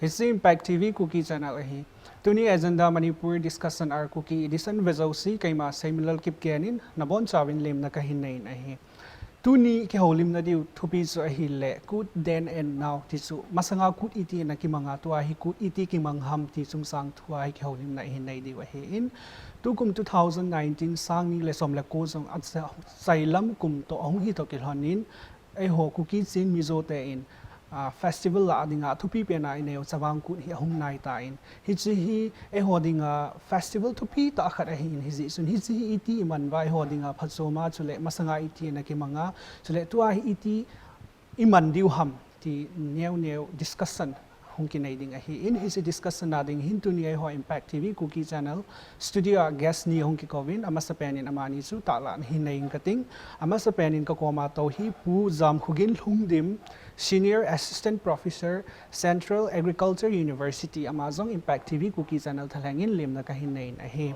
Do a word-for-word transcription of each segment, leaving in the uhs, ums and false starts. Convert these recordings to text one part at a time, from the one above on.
Hiche Impact T V Kuki Channel ahi. Tuni Agenda Manipur Discussion Hour Kuki Edition vejouse keima Seiminlal Kipgen in nabonchauvin lemna kahin neiyin ahi. Tuni kihoulimna diu thupi chu ahile Kut Then and Now ti chu masanga Kut iti ana kimanga tua hi Kut iti kimang ham ti chungchang thua hi kihoulimna ihin nei diu ahin. Tukum two thousand nineteen sang ni le som le ko jong achailam kum toh ahung hitoh kilhonin eiho Kuki Chin Mizo te in, ah, festival lah a dinga thupi pena ineiu Chavang Kut hi ahung naitan. Hiche hi eiho dinga festival thupi tah khat ahin hijeh chun hiche hi iti iman uva eiho dinga phachom a chule masanga iti ana kimanga chule tua hi iti iman diu ham ti neo neo discussion hung kinei ding ahin hiche discussion a ding hin tuni eiho Impact T V Kuki Channel studio a guest ni hung kikouvin amasapen in amani chu tahlah hin nei inge kating. Amasapen in kakoma tou hi Pu Jamkhogin Lhungdim, Senior Assistant Professor, Central Agriculture University, ama jong Impact T V Kuki Channel thalheng in lemna kahin neiyin ahi.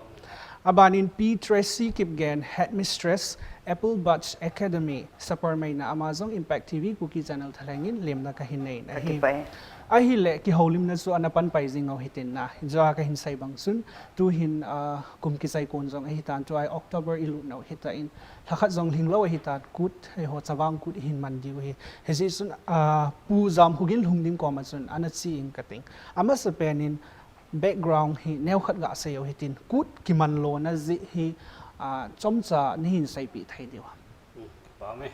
Abanin Pi Tracy Kipgen, Headmistress, Apple Buds Academy, Sapormeina ama jong Impact T V Kuki Channel thalheng in lemna kahin neiyin ahi. Ahile kihoulimna chu ana panpai jing u hitin na. Hijeh a kahin sei bang chun tuhin, ah, kum kichai kon jong ahitan tua hi October ilut nau hitan. Lhakhat jong lhinglou ahitan Kut, eiho Chavang Kut ihin man diu hi. Hijeh chun, ah, Pu Jamkhogin Lhungdim koma chun ana che inge kating. Amasapen in background hi neokhat gasei u hitin Kut kiman lona jeh hi, ah, chomcha nahin seipeh thei diu ham? Hmm, kipah e.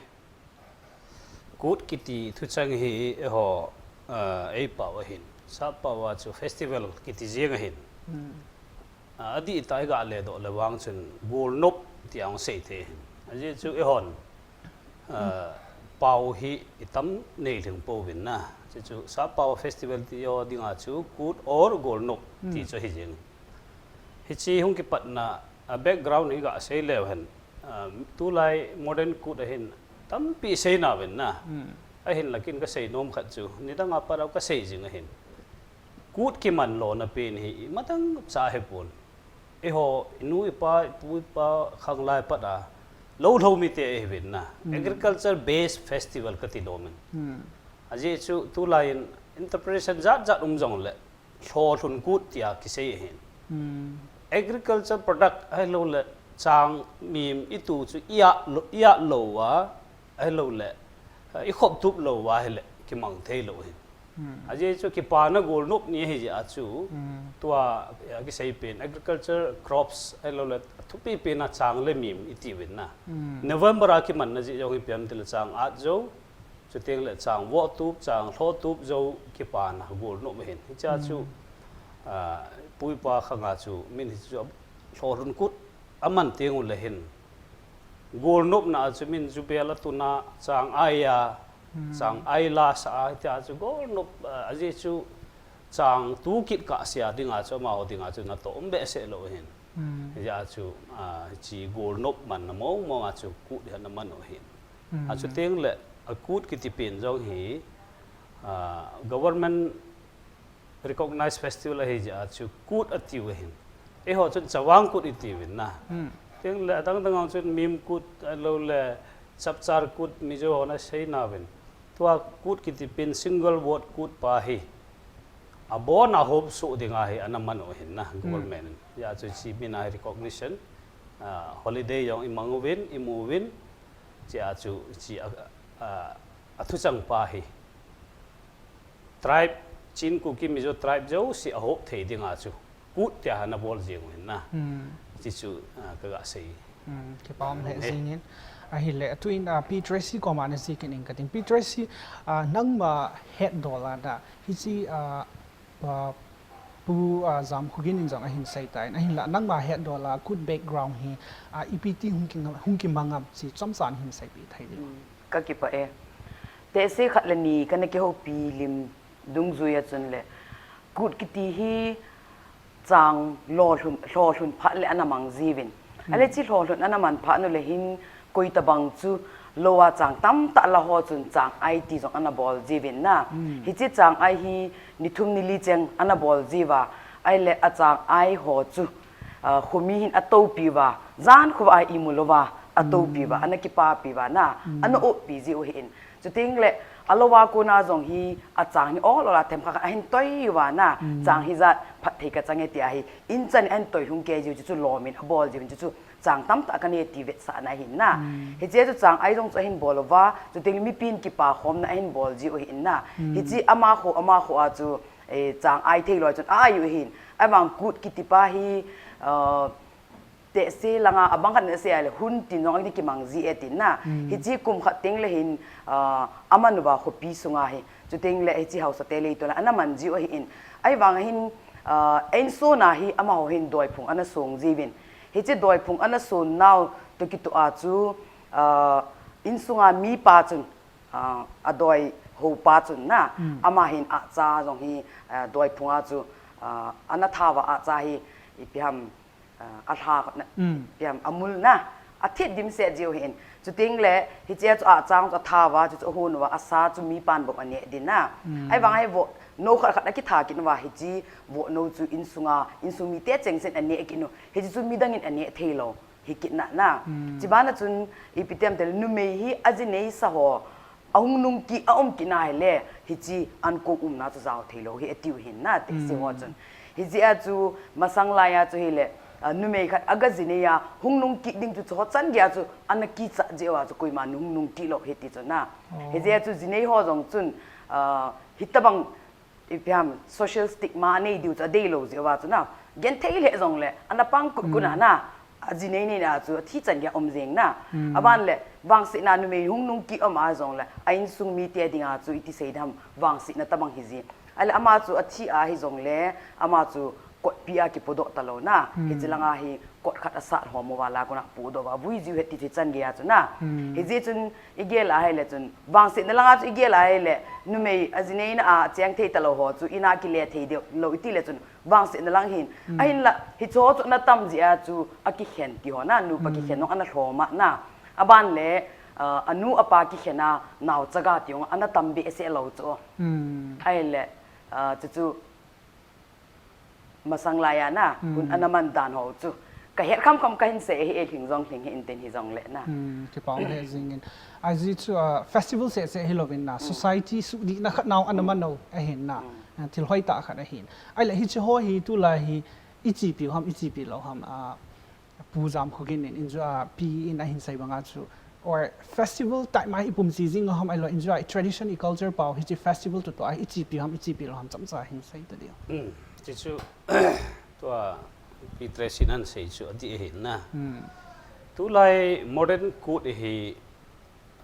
Kut kiti thucheng hi eiho, ah, eipao ahin. Sappao a chu festival kiti jeng ahin. Hmm. Ah, adih tah a iga ledoh le vang chun golnop ti ahung sei thei ahin. Ajeh chu eihon, ah, pao hi itam nei lhing pouvin na. Chuchu Sappao festival ti ho dinga chu Kut or golnop ti chu ahi jeng. Hiche hung kipatna, ah, background hi gasei leu hen. Ah, tulai modern Kut ahin tampi seina uvin na. Ahinla kin kasei nom khat chu nidang a pat a kasei jing ahin. Kut kiman lona pen hi imatang cha hipon. Eiho, inu ipa, ipu ipa, khanglai pat a, lou lou mite ihiuvin na. Agriculture based festival kati lom in. Ajeh chu tulai in interpretation jat jat um jongle, lholhun Kut tia kisei ahin. Agriculture product ahilouleh chang mim itu chu iat lou, iat lou a, ahilouleh, ah, ikhop tup lou a ahile kimang thei lou ahin. Ajeh chu kipana golnop ni ahi jeh a chu, tua, ah, kisei pen agriculture crops ahilouleh thupi pena chang le mim itiuvin na. November a kimanna jeh jong hi ipi ham itile chang at jou, chuteng le chang voh tup, chang lho tup jou kipana golnop ahin. Hichea chu, ah, pu ipa khanga chu min hichu lholhun Kut aman teng ule hin. Golnopna a chu min jubel atuna, chang ai a, chang ai la sa a, hitia chu golnop, ah, ajeh chu chang tu kit kahsea dinga chu amaho dinga chu natoh um behseh lou ahin. Hijeh a chu, ah, hiche golnop manna mong mong a chu Kut hi ana man u ahin. Achuteng le, a Kut kiti pen jong hi, ah, government recognized festival ahi jeh a chu Kut atiu ahin. Eiho chun Chavang Kut itiuvin na. Teng le adang dang a chun Mim Kut, ahilouleh Chapchar Kut, Mizo hon asei nauvin. Tua Kut kiti pen single word Kut pa hi abon a hop soh dinga hi ana man u ahin na, government in. Hijeh a chu hiche min a hi recognition, ah, holiday jong imang uvin, imu uvin, hichea chu hiche a, ah, athuchang pa hi tribe, Chin, Kuki, Mizo tribe jouse ahop thei dinga chu Kut tia ana bol jeng u ahin na. Hiche chu, ah, kaga sei. Kipah lheh jingin. Ahile, atuin, ah, Pi Tracy koma ana che kit inge kating. Pi Tracy, ah, nangma hetdol a da, hiche, ah, ah, Pu, ah, Jamkhogin in jong ahin seitan. Ahinla, nangma hetdol a Kut background hi, ah, ipi ti hung ki, hung kimang am ti chomcha nahin seipeh thei diu ham? Kakipah e. Tehse khat le ni kana kihoupi lim dungjui a chun le, Kut kiti hi chang lholhun, lholhun phat le ana mang jiuvin. Ahile hiche lholhun ana man phat u le hin koi tabang chu lou a chang tamtah la ho chun chang ai ti jong ana bol jiuvin na. Hiche chang ai hi ni thum ni li cheng ana bol jiuva. Ahile achang ai ho chu, ah, khomi hin atoupiuva, jan khovah a imu louva, atoupiuva, ana kipapiuva na, ana oppi jiu ahin. Chuting le, alou a kona jong hi, achang hi ol ol a themkhat khat ahin toi uva na, chang hijat phatthei kachang e tia hi, in chan ahin toi lhung kei jiu chu chu lomin abol jiu chu chu chang tamtah kanei ti vetsahna ahin na. Hiche chu chang ai jong chu ahin bol uva, chuting le mipin kipa khomna ahin bol jiu ahin na. Hiche ama kho, ama kho a chu, eh, chang ai thei loi chun ai u ahin. Ahivang kut kiti pa hi, uh, tehse langa abang khat na sei a le hun tin jong ani kimang ji e tin na. Hiche kum khat teng le hin, ah, aman uva khopi sunga hi. Chuteng le hiche haosa te lei to la ana man jiu ahin. Ahivang hin, ah, insung a hi amaho hin doiphung ana song jiuvin. Hiche doiphung ana song nau toh kitoh a chu, ah, insunga mipa chun, ah, adoi hou pa chun na. Ama hin acha jong hi, ah, doiphung a chu, ah, ana thauva acha hi ipi ham, ah, alha na, piam amul na, athet dimset jiu hin. Chuteng le, hiche chu achang chu athauva, chu chu ahon uva, asa chu mipan bou aneh din na. Ahivang hi vohnou khat khat akitha kit uva, hiche vohnou chu insunga, insung mite chengsen aneh kit u. Hiche chu midang in aneh thei lou hi kit na na. Chubana chun, ipi tem tel numei hi aji neisa ho, ahung nung kit a um kit na hile, hiche an ko umna chu jao thei lou hi atiu hin na, tehse ho chun. Hijeh a chu masang lai a chu hile, ah, numei khat aga ji nei a, hung nung kit ding chu chu ho chan gei a chu ana kicha jiu a chu koima hung nung kit lou hi ti chu na. Hijeh a chu ji nei ho jong chun, ah, hitabang ipi ham social stigma anei diu chu adei lou jiu a chu na. Genthei le jong le, ana pang kut kut na na. Aji nei nei na chu athi chan gei a um jeng na. Aban le, vangsetna numei hung nung kit um a jong le, a insung mite dinga chu iti sei dam, vangsetna tabang hi ji. Ahile ama chu athi a hi jong le, ama chu kotpi a kipodoh talou na. Hiche langa hi kot khat asat hom uva la kona podoh uva, vui jiu hi ti chu chan gei a chu na. Hijeh chun igel a hile chun, vangsetna langa chu igel a hile, numei aji neina a cheng thei talou ho chu ina kile thei deu lou iti le chun, vangsetna lang hin. Ahinla, hiche ho chu ana tam jeh a chu akikhen ti ho na, nupa kikhen jong ana lhom a na. Aban le, ah, anu apa kikhen a, nao chaga ti jong ana tam behseh lou chu. Ahile, ah, chu chu masang lai a na, hun ana man dan ho chu. Kahet kham kham kahin sei hi e, lhing jong lhing hi in tin hi jong le na. Hmm, kipa um he jing in. Ajeh chu, ah, festival seh seh hilou vin na, society sudihna khat nau ana man u ahin na. Ah, thil hoitah khat ahin. Ahile hiche ho hi tulai hi ichepi u ham, ichepi lou ham, ah, Pu Jamkhogin in, in chu, ah, pi in ahin sei banga chu, or festival type ma hi ipum chi jing u ham ahilou, in chu, ah, tradition, i culture pau hiche festival toh toh a ichepi u ham, ichepi lou ham chomcha hin sei ta diu. Hmm, hiche chu, tua, Pi Tracy in ahin sei chu adih ahin na. Hmm. Tulai modern kut hi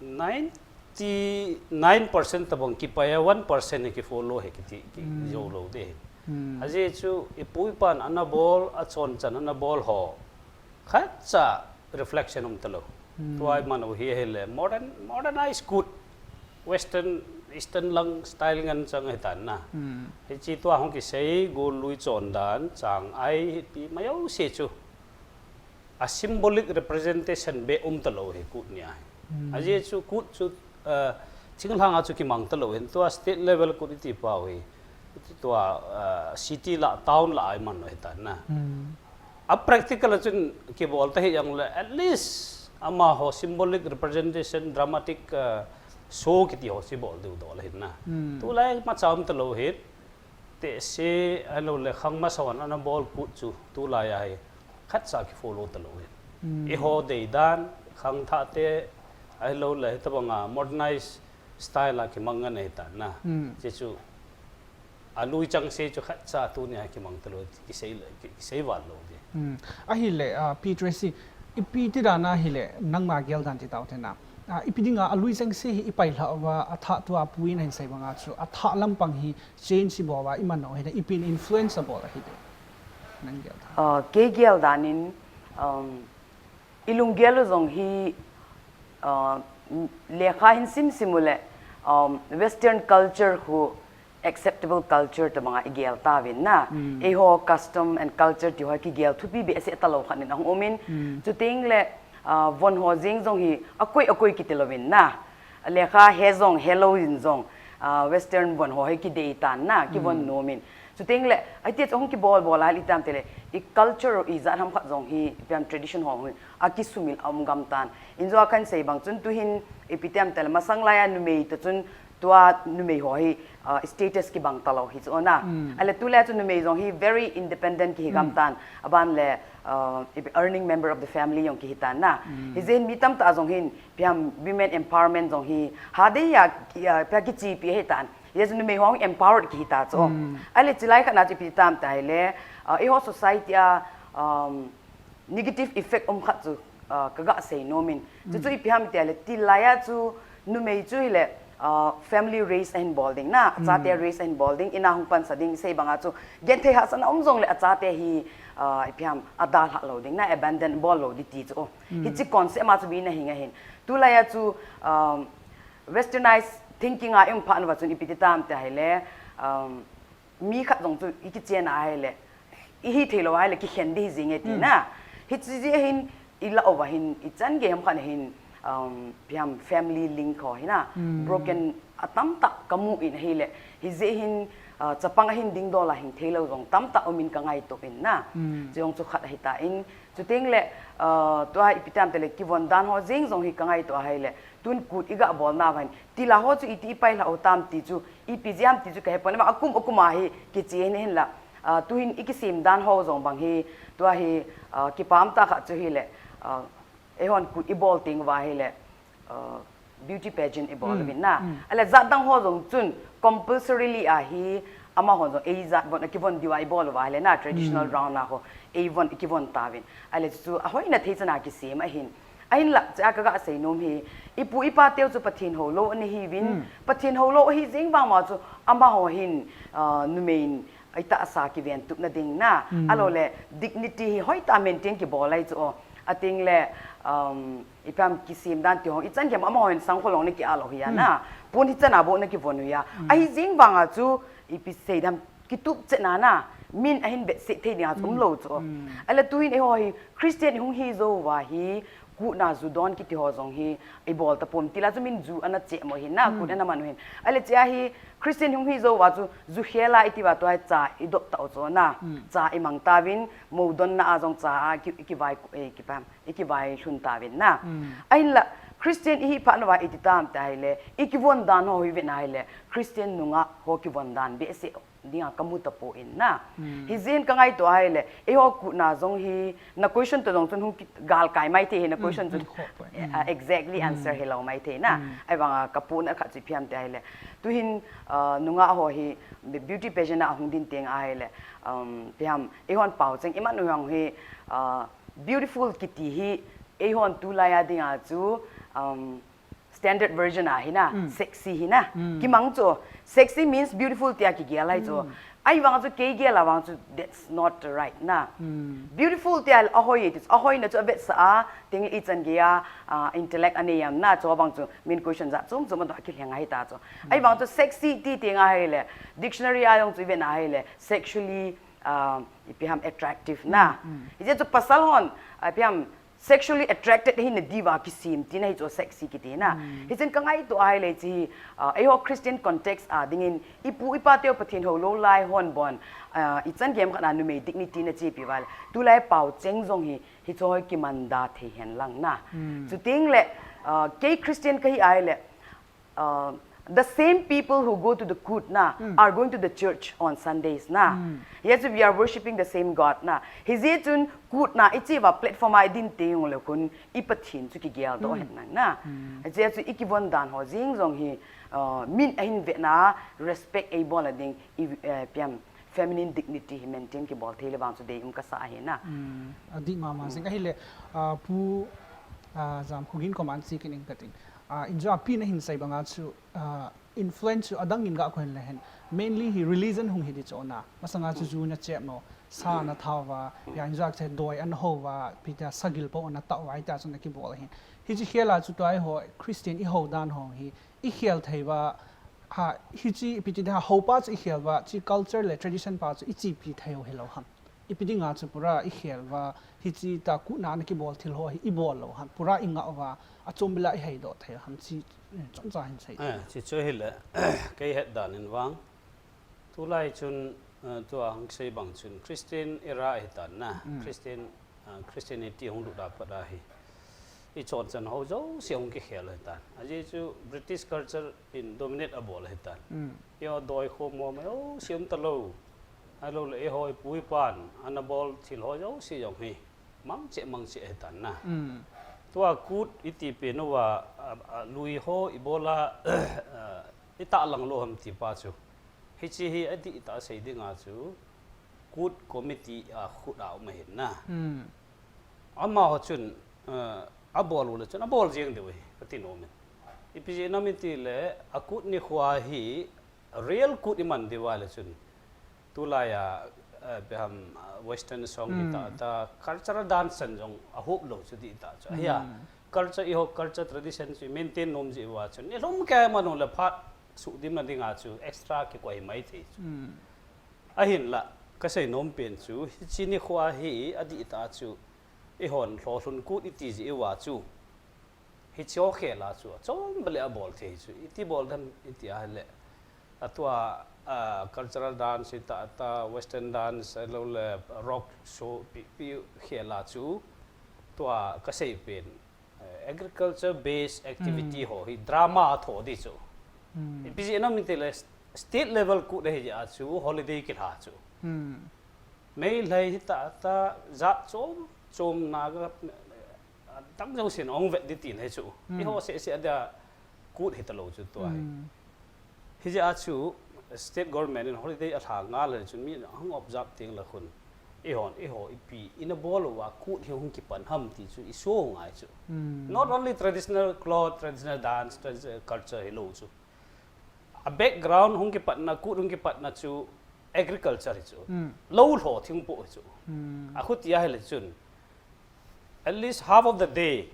ninety nine percent tabang kipai a, one percent hi kifollow hi kiti, ki, jou lou ding. Hmm. Ajeh chu ipu ipan ana bol, achonchan ana bol ho khatcha reflection um talou. Hmm. Tua iman u hi ahile modern, modernized kut, western, eastern lang style ngen chang ahitan na. Hmm. Hiche tua hung kisei, gollui chondan, chang ai, hipi ma jouse chu a symbolic representation beh um talou hi kut nia hi. Hmm. Ajeh chu kut chu, ah, thinglhang a chu kimang talou hin, tua state level kut iti pau hi, tua, ah, city lah, town lah a iman u ahitan na. Hmm. A practical a chun kibol ta hi jong le, at least amaho symbolic representation, dramatic, ah, show kiti ho chu bol diu dol ahin na. Hmm. Tulai imacha um talou hin, tehse ahilou le khang masa hon ana bol kut chu tulai a hi khatcha kifollow talou hin. Hmm. Eiho deidan, khangthah te, ahilou le hitabang a modernized style a kimang ngen ahitan na. Hmm. Hiche chu alui chengse chu khatcha tunia kimang talou, kisei le, ki, kisei val lou ding. Hmm. Ahile, ah, Pi Tracy, ipi ti dan ahile, nangma gel dan ti tau te na. Ah, ipi dinga alui chengse hi ipailhah uva, athah tua pu in ahin sei banga chu, athah lampang hi change ibol uva, iman u hile, ipi in influence abol ahi ding. Nang gel dan. Ah, kei gel dan in, um, ilunggel u jong hi, ah, lekha hin sim sim u le, um, western culture khu acceptable culture tabang a igel tauvin na. Hmm. Eiho custom and culture ti ho kigel thupi behseh talou khat in ahung um in. Hmm. Chuteng le, ah, von ho jeng jong hi akoi akoi kiti louvin na. Lekha he jong, helou in jong, ah, western von ho hi kidei tan na, kivon nom in. Chuteng le, ahi ti chu hung kibol bol a, itam tile, i culture, ijat ham khat jong hi, ipi ham tradition ho hi, akisumil a um gam tan. In jong a kahin sei bang chun tuhin, Ipi tiam tile masang laia numei toh chun tua numei ho hi, ah, status kibang talou hi chu na. Ale tulai chu numei jong hi very independent kihi gam tan. Aban le, ah, ipi earning member of the family jong kihi tan na. Hijeh in mi tamtah jong hin ipi ham women empowerment jong hi hadei a, ah, ipi ham kichepi ahi tan. Hijeh chun numei ho empowered kihi ta chu. Ale chilai khat na chu ipi tam tile, ah, eiho society a, um, negative effect um khat chu, ah, kaga sei nom in. Chuchu ipi ham tile tilai a chu numei chu hile, ah, family raise ahin bol ding na, achate raise ahin bol ding, ina hung pansa ding, sei banga chu genthei hahsatna um jongle achate hi, ah, ipi ham adalhah lou ding na, abandon bol lou ding ti chu. Hiche concept ma chu mi na hing ahin. Tulai a chu, um, westernized thinking a i um phat uva chun ipi ti tam tile, um, mi khat jong chu i kichen a ahile, i hithei lou ahile kikhen ding hi jing e ti na. Hiche jeh hin i lah uva hin, i chan gei ham khat hin, um, ipi ham family link ho hi na, broken atamtah kamu in ahile, hijeh hin, ah, chapang ahin dingdol a hing thei lou jong tamtah um in kangaito in na. Chu jong chu khat ahi tan, chuteng le, ah, tua ipi tam tile kivon dan ho jeng jong hi kangaito ahile, tun kut i ga bol nauva hin, tila ho chu iti i pailhah u tam ti chu, ipi jeh ham ti chu kahe pon, akum akum a hi kiche in ahin la, ah, tuhin i kisem dan ho jong bang hi, tua hi, ah, kipah tah khat chu hile, ah, eihon kut i bol teng uva hile, ah, beauty pageant i bol uvin na. Ale jat dang ho jong chun compulsorily a hi, amahon jong ei jat von a kivon diu a i bol uva hile na, traditional round a ho, ei von i kivon tauvin. Ale chu ahoina thei chan a kisem ahin. Ahinla, chea kaga sei nom hi, i pu i pa teu chu Pathen houlou ana hiuvin, Pathen houlou ahi jeng vang ma chu, amaho hin, ah, numei in i tahsa kiventupna ding na, alou le dignity hi hoitah a maintain kibol ahi chu o. Ateng le, um, ipi ham kisem dan ti ho, i chan gei ham amaho hin sangkhol jong ana ki-ah lou hi a na, pon hichan a bou ana kivon u a. Ahi jeng vang a chu, ipi sei dam, kitup chetna na, min ahin vetsah thei ding a chu um lou chu. Ale tuhin eiho hi Christian i hung hi jou uva hi, kutna ju don kiti ho jong hi i bol tapon, tila chu min ju ana chemo hin na, kut ana man u hin. Ale chea hi Christian i hung hi jou uva chu ju khel a i ti uva tua hi cha i dop tau chu na, cha i mang tauvin, mou donna a jong cha a ki, i kivai, eh, kipa, i kivai lhun tauvin na. Ahinla Christian i hi phat uva i ti tam tile, i kivon dan ho hi vet na hile, Christian nungah ho kivon dan behseh ding a kamu tapon na. Hijeh in kangaito ahile, eiho kutna jong hi, na question toh jong chun hung ki, galkai mai thei hi, na question chun, ah, exactly answer hilou mai thei na. Ahivang a kapohna khat chu ipi ham ti ahile, tuhin, ah, nungah ho hi beauty pageant a hung din teng ahile, um, ipi ham, eihon paocheng i man u jong hi, ah, beautiful kiti hi, eihon tulai a ding a chu, um, standard version a hi na, sexy hi na. Kimang chu, sexy means beautiful tia kigel ahi chu. Ahivang chu kei gel a vang chu, that's not right na. Beautiful tia ahoi ti chu, ahoina chu avetsah a, teng i chan gei a, ah, intellect anei am na, chu vang chu min question jat chom chom a doh kilheng ahi ta chu. Ahivang chu sexy ti teng ahile, dictionary a jong chu i vet na ahile, sexually, ah, ipi ham attractive na. Hijeh chu pasal hon, ah, ipi ham, sexually attracted hina diuva kisem tina hi chu sexy kiti na. Hichun kangaito ahile hiche hi, ah, eiho Christian context a dingin i pu i pa teu Pathen houlou lai hon bon, ah, i chan gei ham khat a numei dignity na chepi uva le, tulai paocheng jong hi, hiche ho hi kiman da thei hen lang na. Chuteng le, ah, kei Christian kahi ahile, Uh, the same people who go to the kut na are going to the church on Sundays na. Yes, we are worshipping the same God na. Hijeh chun kut na i che uva platform a i din teng le khun i Pathen chu kigel doh hen lang na. Hijeh chu i kivon dan ho jeng jong hi, uh, min ahin vet na, respect ei bol na ding, i, uh, ipi ham, feminine dignity hi maintain kibol thei le vang chu deium kasa ahi na. Adih mama jing ahile, ah, Pu, ah, Jamkhogin koma che kit ing katin. Ah, injo a pi nahin sei banga chu, ah, influence chu adang in ga koi le hen. Mainly hi religion hung hi di chu na. Masanga chu ju na chep mo, sa na thao uva, ya injo a che doi ana hou uva, ipi tia sagil po ana tao uva, itia chu na kibol ahin. Hiche khel a chu tua eiho Christian i hou dan ho hi, i khel thei uva, ha, hiche ipi ti ding ham, hou pa chu i khel uva, hiche culture le tradition pa chu i chepi thei u hilou ham. Ipi dinga chu pura i khel uva, hiche tia kut na ana kibol thil ho hi i bol lou ham, pura i ngah uva, achom bila i heidoh thei u ham, hiche, eh, chomcha hin sei. Eh, hiche chu hile, kei het dan in vang. Tulai chun, eh, tua hung sei bang chun Christian era ahi tan na. Christian, eh, Christianity hung lut a pat ahi. ichon chan ho jouse hung kikhel ahitan. Ajeh chu British culture in dominate abol ahitan. Eiho doi khom mo mai jouse um talou. Ahilouleh eiho ipu ipan ana bol thil ho jouse jong hi mangcha mangcha ahitan na. Tua Kut iti pen uva, a, a, lui ho ibola, a, itahlang lou ham ti pa chu. Hiche hi adihtah sei dinga chu Kut committee a khut a um ahin na. Amaho chun, a, abol uleh chun abol jeng diu ahi, kati nom in. Ipi jeh inem itile, a Kut nikho hi real Kut iman diu ahile chun, tulai a, a, ipi ham, a, western song hita ta, cultural dance chan jong ahop lou chu dihtah chu. Ahia, culture, eiho culture tradition chu i maintain nom jeh uva chun, nilhum kei man uleh phat suhdimna dinga chu extra kikoi mai thei chu. Ahinla, kasei nom pen chu, hiche nikho hi adihtah chu, eihon lholhun Kut iti jeh uva chu, hiche ho khel a chu achom beh le abol thei chu, iti bol dem iti ahile, atua, a, cultural dance hita ta, western dance, ahilouleh rock show pi, pi khel a chu, tua kasei pen, eh, agriculture based activity ho hi drama atho di chu. Ipi jeh inem itile, state level Kut ahi jeh a chu holiday kilha chu. Meitei hita ta, jat chom chom, Naga, adang jousen ahung vet di tin ahi chu. Eiho seh seh adia Kut hitalou chu tua hi. Hijeh a chu state government in holiday alha ngal le chun mi ahung observe teng le khun, eihon, eiho ipi ina bol uva Kut hi hung kipan ham ti chu iso ngai chu. Not only traditional cloth, traditional dance, traditional culture hilou chu, a background hung kipatna, Kut hung kipatna chu agriculture hi chu. Lou lho thingpoh hi chu. Akhuti ahile chun, at least half of the day,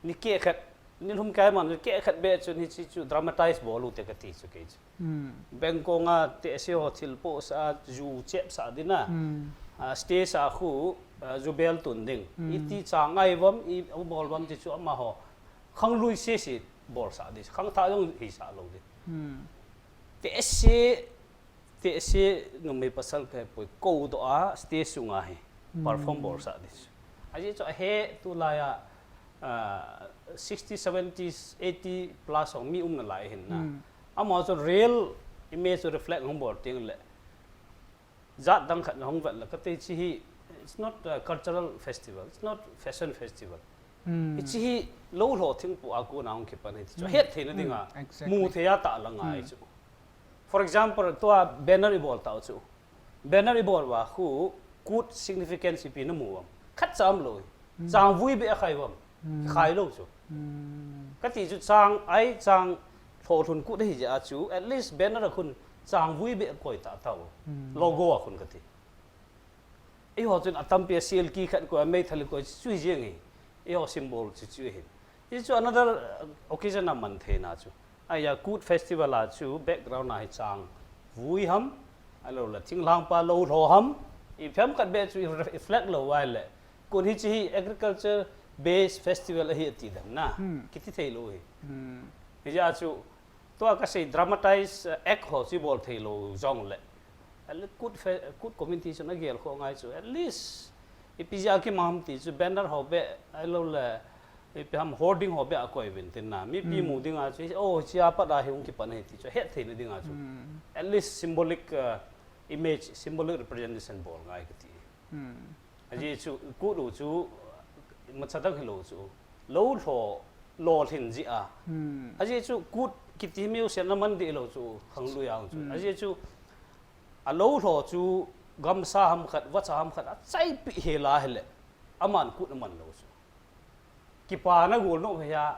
nikeh khat, nilhum kei man nikeh khat beh chun hiche chu dramatize bol ute kati chu kei chu. Bengkong a tehse ho thilpohsah a, ju chepsah ding a, a, stage a khu, a, ju bel tun ding, iti chang ngai uvam, ibol uvam ti chu amaho khanglui sese bolsah ding, khangthah jong hisah lou ding. Tehse, tehse numei pasal kahepoi, koudoh a stage sunga hi perform bolsah ding. Ajeh chu ahe tulai a, a, sixty, seventy, eighty plus hung mi umna lai ahin na. Amaho chu real image chu reflect hung bol teng le, jat dang khat na hung vet le kati, hiche hi, it's not a cultural festival, it's not fashion festival. Hiche hi lou lho thingpoh a kona hung kipan ahi ti chu het theina dinga, mu thei a tahlang ngai chu. For example, tua banner ibol tau chu, banner ibol uva khu Kut significance ipi namu uvam? Khatcha umlou hi. Chang vui beh akhai uvam? Khai lou chu. Kati chu chang, ai chang lholhun Kut ahi jeh a chu, at least banner a khun chang vui beh akoi tahtah u. Logo a khun kati. Eiho chun atampi a silki khat koi, meithal koi chu hi jeng hi. Eiho symbol chu chu hi. Hichu another, uh, occasion a man theina chu. Ahia Kut festival a chu background a hi chang vui ham, ahilouleh thinglhang pa lou lho ham, ipi ham khat beh chu i re-, reflect lou uva ahile, kon hiche hi agriculture based festival ahi ati dem na. Kiti thei lou hi. Hijeh a chu, tua kasei dramatize, uh, act ho chu ibol thei lou jongle, Kut fe-, Kut community chun agel kho ngai chu, at least ipi jeh a kimang ham ti chu banner ho beh, ahilouleh ipi ham hoarding ho beh akoi uvin tin na, mipi mu dinga chu, oh, hiche a pat a hi hung kipan ahi ti chu het theina dinga chu, at least symbolic, uh, image, symbolic representation bol ngai kati. Ajeh chu Kut u chu imacha dang hilou chu, lou lho lolhin jeh a. Ajeh chu Kut kiti music na man deh lou chu khanglui a chu. Ajeh chu alou lho chu gamsa ham khat, vacha ham khat achaipeh hel a ahile, aman Kut aman lou chu. Kipana gol nom hia,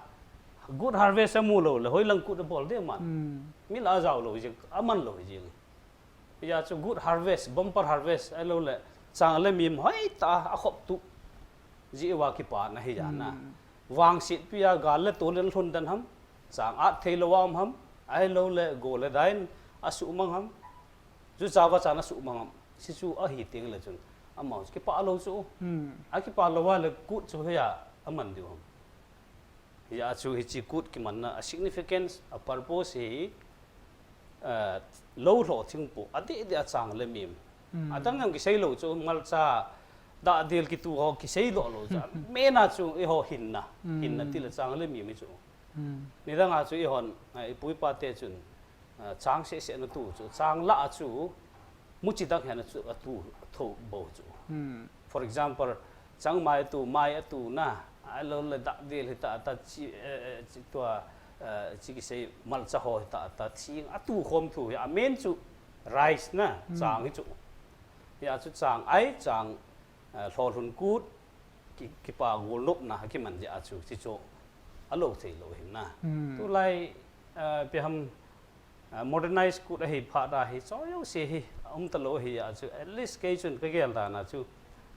good harvest amu loule, hoilang Kut abol ding aman. Mil a jao lou jeng, aman lou jeng. Hijeh chu good harvest, bumper harvest, ahiloule, chang le mim hoitah a akhop tup jeh uva kipana hijeh a na. Vangsetpi a gal le tol in alhun den ham, chang at theilou a um ham, ahiloule, go le da in asuhmang ham, jucha vacha in asuhmang ham, hichu ahi tengle chun, amaho chu kipah lou chu. Akipah lou a le Kut chu hoiya aman diu ham? Hijeh a chu hiche Kut kimanna a significance, a purpose hi, eh, lou lho thingpoh, adeh deh a chang le mim. Adang jong kisei lou chu, ngalcha, Dahdel kitu ho kisei doh lou chu. Main a chu eiho hinna. Hinna tile chang le mi mi chu. Nidang a chu eihon, ah, ipu ipa te chun, ah, chang sehseh na tu chu. Chang la a chu, muchi dang hen a chu, a tu tho bo chu. For example, changmai tu, mai a tu na, ahilou le dahdel hita ta chi, eh, eh, chi tua, eh, chi kisei malcha ho hita ta thing a tu khom thu hi a main chu rice na, chang hi chu. Hia chu chang ai, chang, eh, lholhun kut, ki, kipa golnopna, kiman jeh a chu, chi chu a lou thei lou hin na. Tulai, eh, ipi ham, ah, modernize kut ahi phat a hi, choi jouse hi, a um talou ahi a chu, at least kei chun ka gel dan a chu,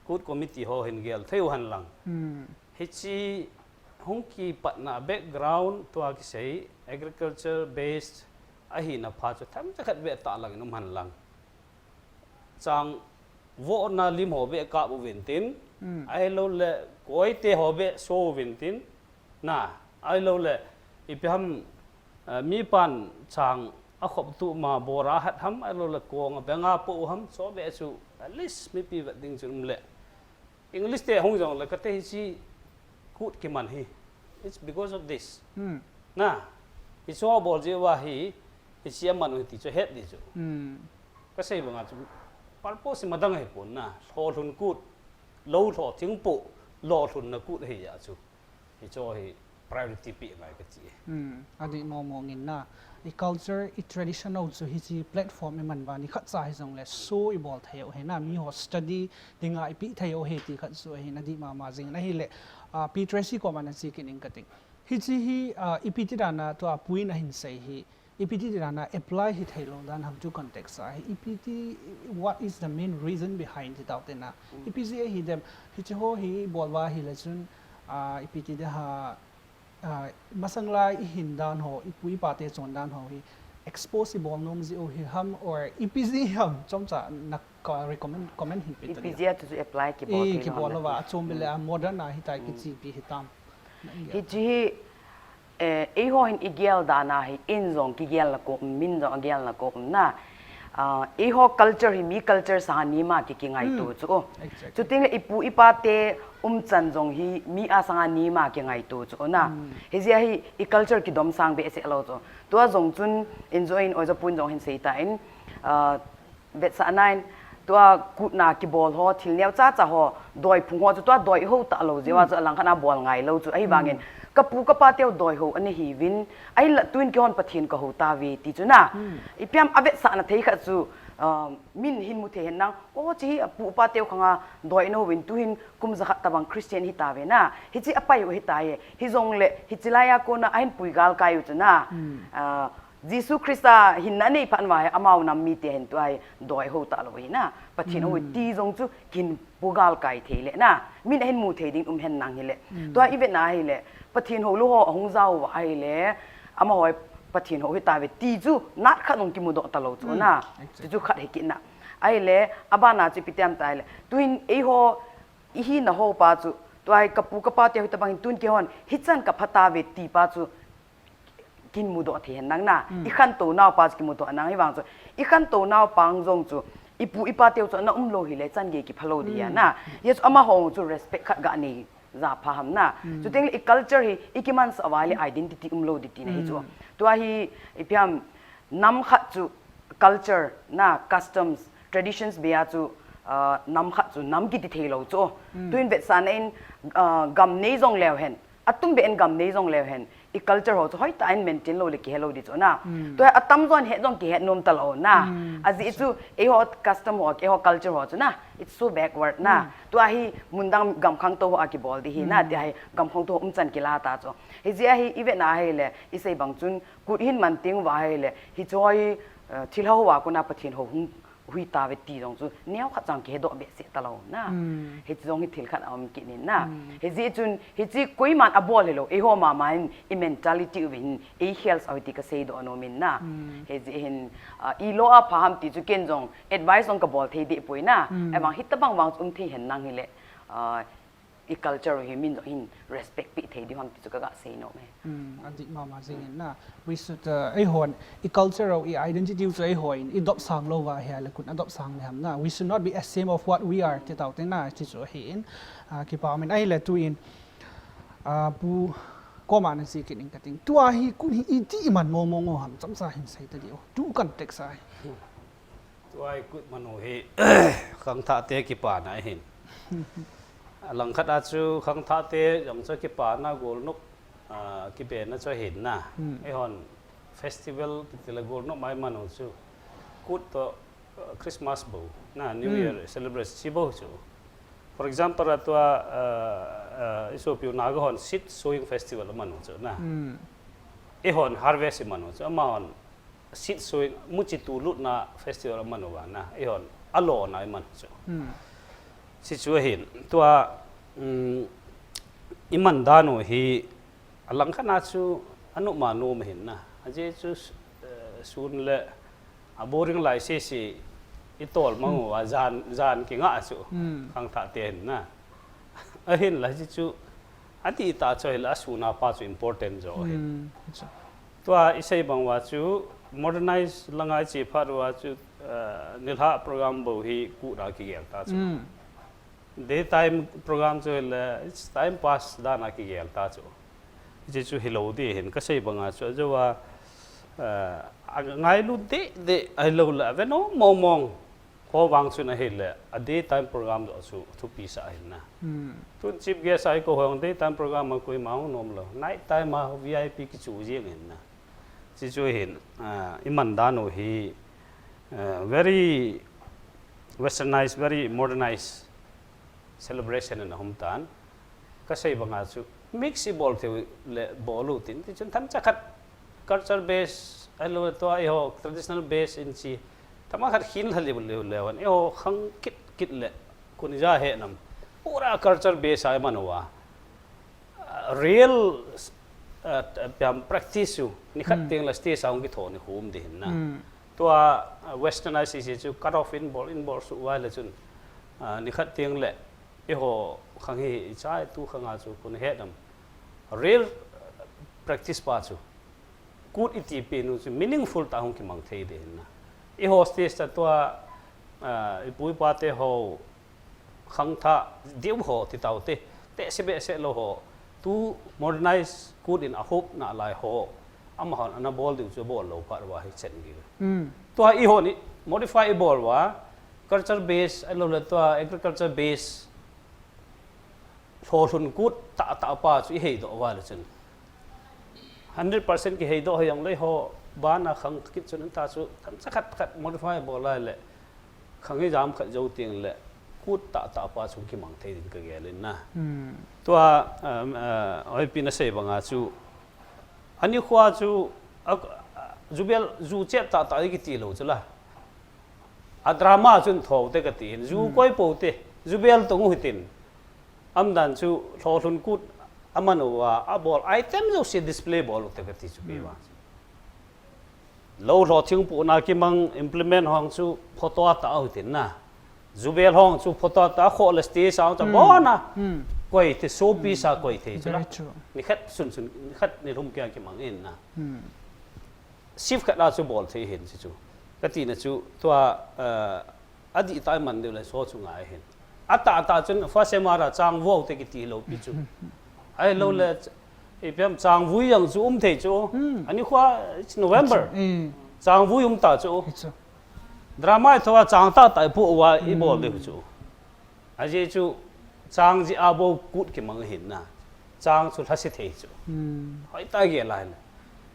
kut committee ho hin gel thei u hen lang. Hichi hung kipatna background tua kisei, agriculture based ahina phat chu, themcha khat beh tah lang in um hen lang. Chang vohna lim ho beh kap uvin tin, ahilou le koite ho beh so uvin tin, na, ahilou le, ipi ham, eh, mi pan chang a khop tu ma bora hat ham, ahilou le kong a benga po u ham, so beh chu, at least mipi vet ding chu um le. English te hung jong le kate hichi kut kiman hi. It's because of this. Na, hichu abol jeh uva hi, hichi aman u hi ti chu het di chu. Ka sei banga chu, purpose hi madang ahi pon na, lholhun kut, lou lho thing po, lholhunna kut ahi a chu. Hichu hi priority pe ngai ka chi e. Adih mong mong in na. I culture, i tradition ho chu hichi platform i man uva ni khat cha hi jong le so i bol thei u hi na, mi ho study dinga i pe thei u hi ti khat chu ahi na, adih mama jing na hi le, ah, Pi Tracy koma na chi kit ing ka ting. Hichi hi, ah, ipi ti dan a tua pu in ahin sei hi, ipi ti dan a apply hi thei lou dan ham tu context a hi, ipi ti, what is the main reason behind ti tau te na. Ipi jeh ahi dem, hichi ho hi bol uva hi le chun, ah, ipi ti de ha, ah, masang lai i hin dan ho, ipu ipa te chon dan ho hi, expose i bol nom jeh u hi ham, or ipi jeh ham, chomcha na ka recommend, comment hin pe ta. Ipi jeh a chu apply kibol thei lou ham. Kibol lou va, achom bile a modern a hitai kichi pi hitam. Hichi hi, eh, eiho hin i gel dan a hi, in jong kigel na kop, min jong agel na kop na. Ah, eiho culture hi mi culture sanga ni ma ki, kingaito chu. Chuting le ipu ipa te umchan jong hi mi a sanga ni ma kingaito chu na. Hijeh a hi i culture kidom sang behseh lou chu. Tua jong chun in jo in, oi jo pun jong hin sei ta in, ah, vetsahna in, tua kutna kibol ho, thil neo cha cha ho, doi phung ho chu tua doi ho ta lou jeh uva chu alangkhat a bol ngai lou chu. Ahivangin, ka pu ka pa teu doi ho ana hiuvin, ahinla tuin keihon Pathen ka ho tauve ti chu na. Ipi ham avetsahna thei khat chu, ah, min hin mu thei hen lang, o, chi hi apu pa teu khanga doi ana houvin, tuhin kum jakhat tabang Christian hi tauve na. Hichi apai u hi tai, hijongle, hichi laiya kona ahin pui galkai u chu na. Ah, Jesu Christa hinna anei phat uva hi amau nam mite hin tua hi doi ho ta lou hi na. Pathen ho ti jong chu kin pu galkai thei le na. Min ahin mu thei ding um hen lang hi le. Tua i vet na hi le. Pathen ho lou ho ahung jao uva hi le. Amaho hi Pathen ho hi tauve ti chu nat khat jong kimu doh ta lou chu na. Chu chu khat hi kit na. Ahi le, abana chu ipi ti ham ta hi le. Tuhin eiho, i hina ho pa chu. Tua hi ka pu ka pa teu hi tabang hin tun keihon. Hichan ka pha tauve ti pa chu. Kin mu doh thei hen lang na. I khantou nau pa chu kimu doh nang hivang chu. I khantou nau pa jong chu. Ipu ipa teu chu ana um lou hi le chan gei kipha lou di a na. Hijeh chu amaho chu respect khat ga nei ja pha ham na. Chuting le i culture hi i kimansah uva le identity um lou di ti na hi chu. Tua hi ipi ham nam khat chu culture na customs, traditions bea chu, ah, nam khat chu nam kiti thei lou chu. Tuin vetsahna in, ah, gam nei jong leu hen. Atum beh in gam nei jong leu hen, i culture ho chu hoitah in maintain lou le kihe lou di chu na. Tua atamjon het jong kihet nom ta lou na. Ajeh chu eiho custom ho, eiho culture ho chu na. It's so backward na. Tua hi mun dang gam khangtou ho a kibol di hi na. Tia hi gam khangtou ho umchan kila ta chu. Hijeh a hi i vet na hi le, i sei bang chun kut hin man teng uva hi le, hichu hi, eh, thilha ho a kona Pathen ho hung hui tauve ti jong chu neo khat chang kihe doh behseh ta lou na. Hichi jong hi thil khat a um kit in na. Hijeh chun, hichi koiman abol hi lou, eiho mama in i mentality uvin, ei health a hui ti ka sei doh nom in na. Hijeh hin, ah, i lo a pha ham ti chu ken jong advice jong ka bol thei deh poi na. Ahivang hitabang vang chu um thei hen lang hi le, ah, i culture u hi min jong hin respect peh thei diu ham ti chu ka ga sei nom e. Hmm, adih mama jing in na. We should, uh, eihon, i culture u, i identity u chu eihon, i dopsang lou va hi a le kut a dopsang le ham na. We should not be ashamed of what we are, ti tau te na, ti chu ahi in. Uh, kipa min ahile tu in, uh, pu, koma na ji kit in ka ting. Tua hi kut hi iti i man mo mo ngo ham, chomcha hin sei ta diu. Tu kan tek sa hi. Tua hi kut man u hi, khangthah te kipana ahin. Alangkhat a chu khangthah te jong chu kipana golnop, ah, kibena chu ahin na. Hmm. Eihon festival ti le golnop mai man u chu. Kut to, ah, Christmas bou na, New Hmm. Year celebrate chi bou chu. For example, a tua, ah, ah, i sopi u Naga hon seed sowing festival man u chu na. Hmm. Eihon harvest i man u chu. Amahon seed sowing, muchi tu lutna festival aman uva na, eihon, alona iman chu. Hmm. Sichu ahin, tua, um, iman dan u hi, alangkhat a chu, anuma nom ahin na. Ajeh chu, eh, sun le, a boring lai sese, i tol mang uva, jan, jan kinga chu, Hmm. khangthah te ahin na. Ahinla, sichu, adih tah chu ahile, asun a pa chu important jo ahin. Hmm, acha. Tua i sei bang uva chu, modernize langa i che phat uva chu, eh, nilhah program bou hi kut a kigel ta chu. Hmm. Daytime program chu ahile, it's time pass dan a kigel ta chu. Hiche chu hilou ding ahin ka sei bang a chu, ajeh uva, eh, angailut deh deh ahilou le, ave nom mong mong. Kho vang chun ahile, a daytime program joh chu thupi sah ahin na. Hmm. Tun chief guest a i kou hong daytime program a koima hung nom lou. Night time a V I P kichu jeng ahin na. Sichu ahin, ah, iman dan u hi, ah, very westernized, very modernized celebration in ahum tan. Ka sei bang a chu mix i bol thei u le bol u tin, ti chun themcha khat culture base, ahilou le tua eiho traditional base in chi, themcha khat khin lha leu leu leu an, eiho khang kit kit le, kuni ja he nam, pura culture base a i man uva. Ah, real, ah, piam practice u, nikhat Hmm. teng le stage a hung kitho ni hum ding ahin na. Hmm. Tua, ah, westernized chu cut off in bol, in bol suh uva le chun, ah, nikhat teng le, eiho khang hi, i chai tu khang a chu kuni he nam. Real, ah, practice pa chu. Kut i ti pen u chu meaningful tah a hung kimang thei ding ahin na. Eiho stage a tua, ah, i pu i pa te ho khangthah diu ho ti tau te, tehse behseh lou ho, tu modernize kut in a hop nalai ho, amahon ana bol diu chu bol lou phat uva hi chen gil. Hmm. Tua eiho ni modify i bol uva, culture base, ahilou le tua agriculture base, lholhun kut tah tah pa chu i heidoh uva le chun. Hundred percent kiheidoh hijong le eiho, bana khang kit chun anta chu, themcha khat khat modify bol lai le, khang hi jam khat jou teng le, kut tah tah pa chu kimang thei din ka gel in na. Hmm. Tua, um, uh, oipi na sei bang a chu, ani khua chu, a, a, jubel, ju chet tah tah i kiti lou chu la. A drama chun tho te ka ti in, ju Hmm. koi po te, jubel tong u hitin. Amdan chu lholhun kut aman uva, a bol item jouse display bol u te ka ti chu kei Hmm. vang. Lou lho thingpohna kimang implement hong chu photo a tah u hitin na. Jubel hong chu photo a tah a khoh le stage a chu Hmm. bon a. Hmm. Koi thei, showpiece a koi thei chu la. Very true. Nikhat sun sun, nikhat nilhum kia kimang in na. Hmm. Shift khat a chu bol thei ahin chu chu. Ka tina chu tua, eh, adih tah a i man diu le so chu ngai ahin. Atah tah chun first M R a chang vo te kiti lou pi chu. Ahilou le, ipi ham chang vui jong chu um thei chu. Hmm. Ani khua, it's November. Hmm. Chang vui um ta chu. It's a Drama i tho a chang tah tah i pu uva i bol Hmm. diu chu. Ajeh chu chang jeh a bou kut kimang ahin na. Chang chu lhase thei chu. Hmm. Hoitah gel lai le.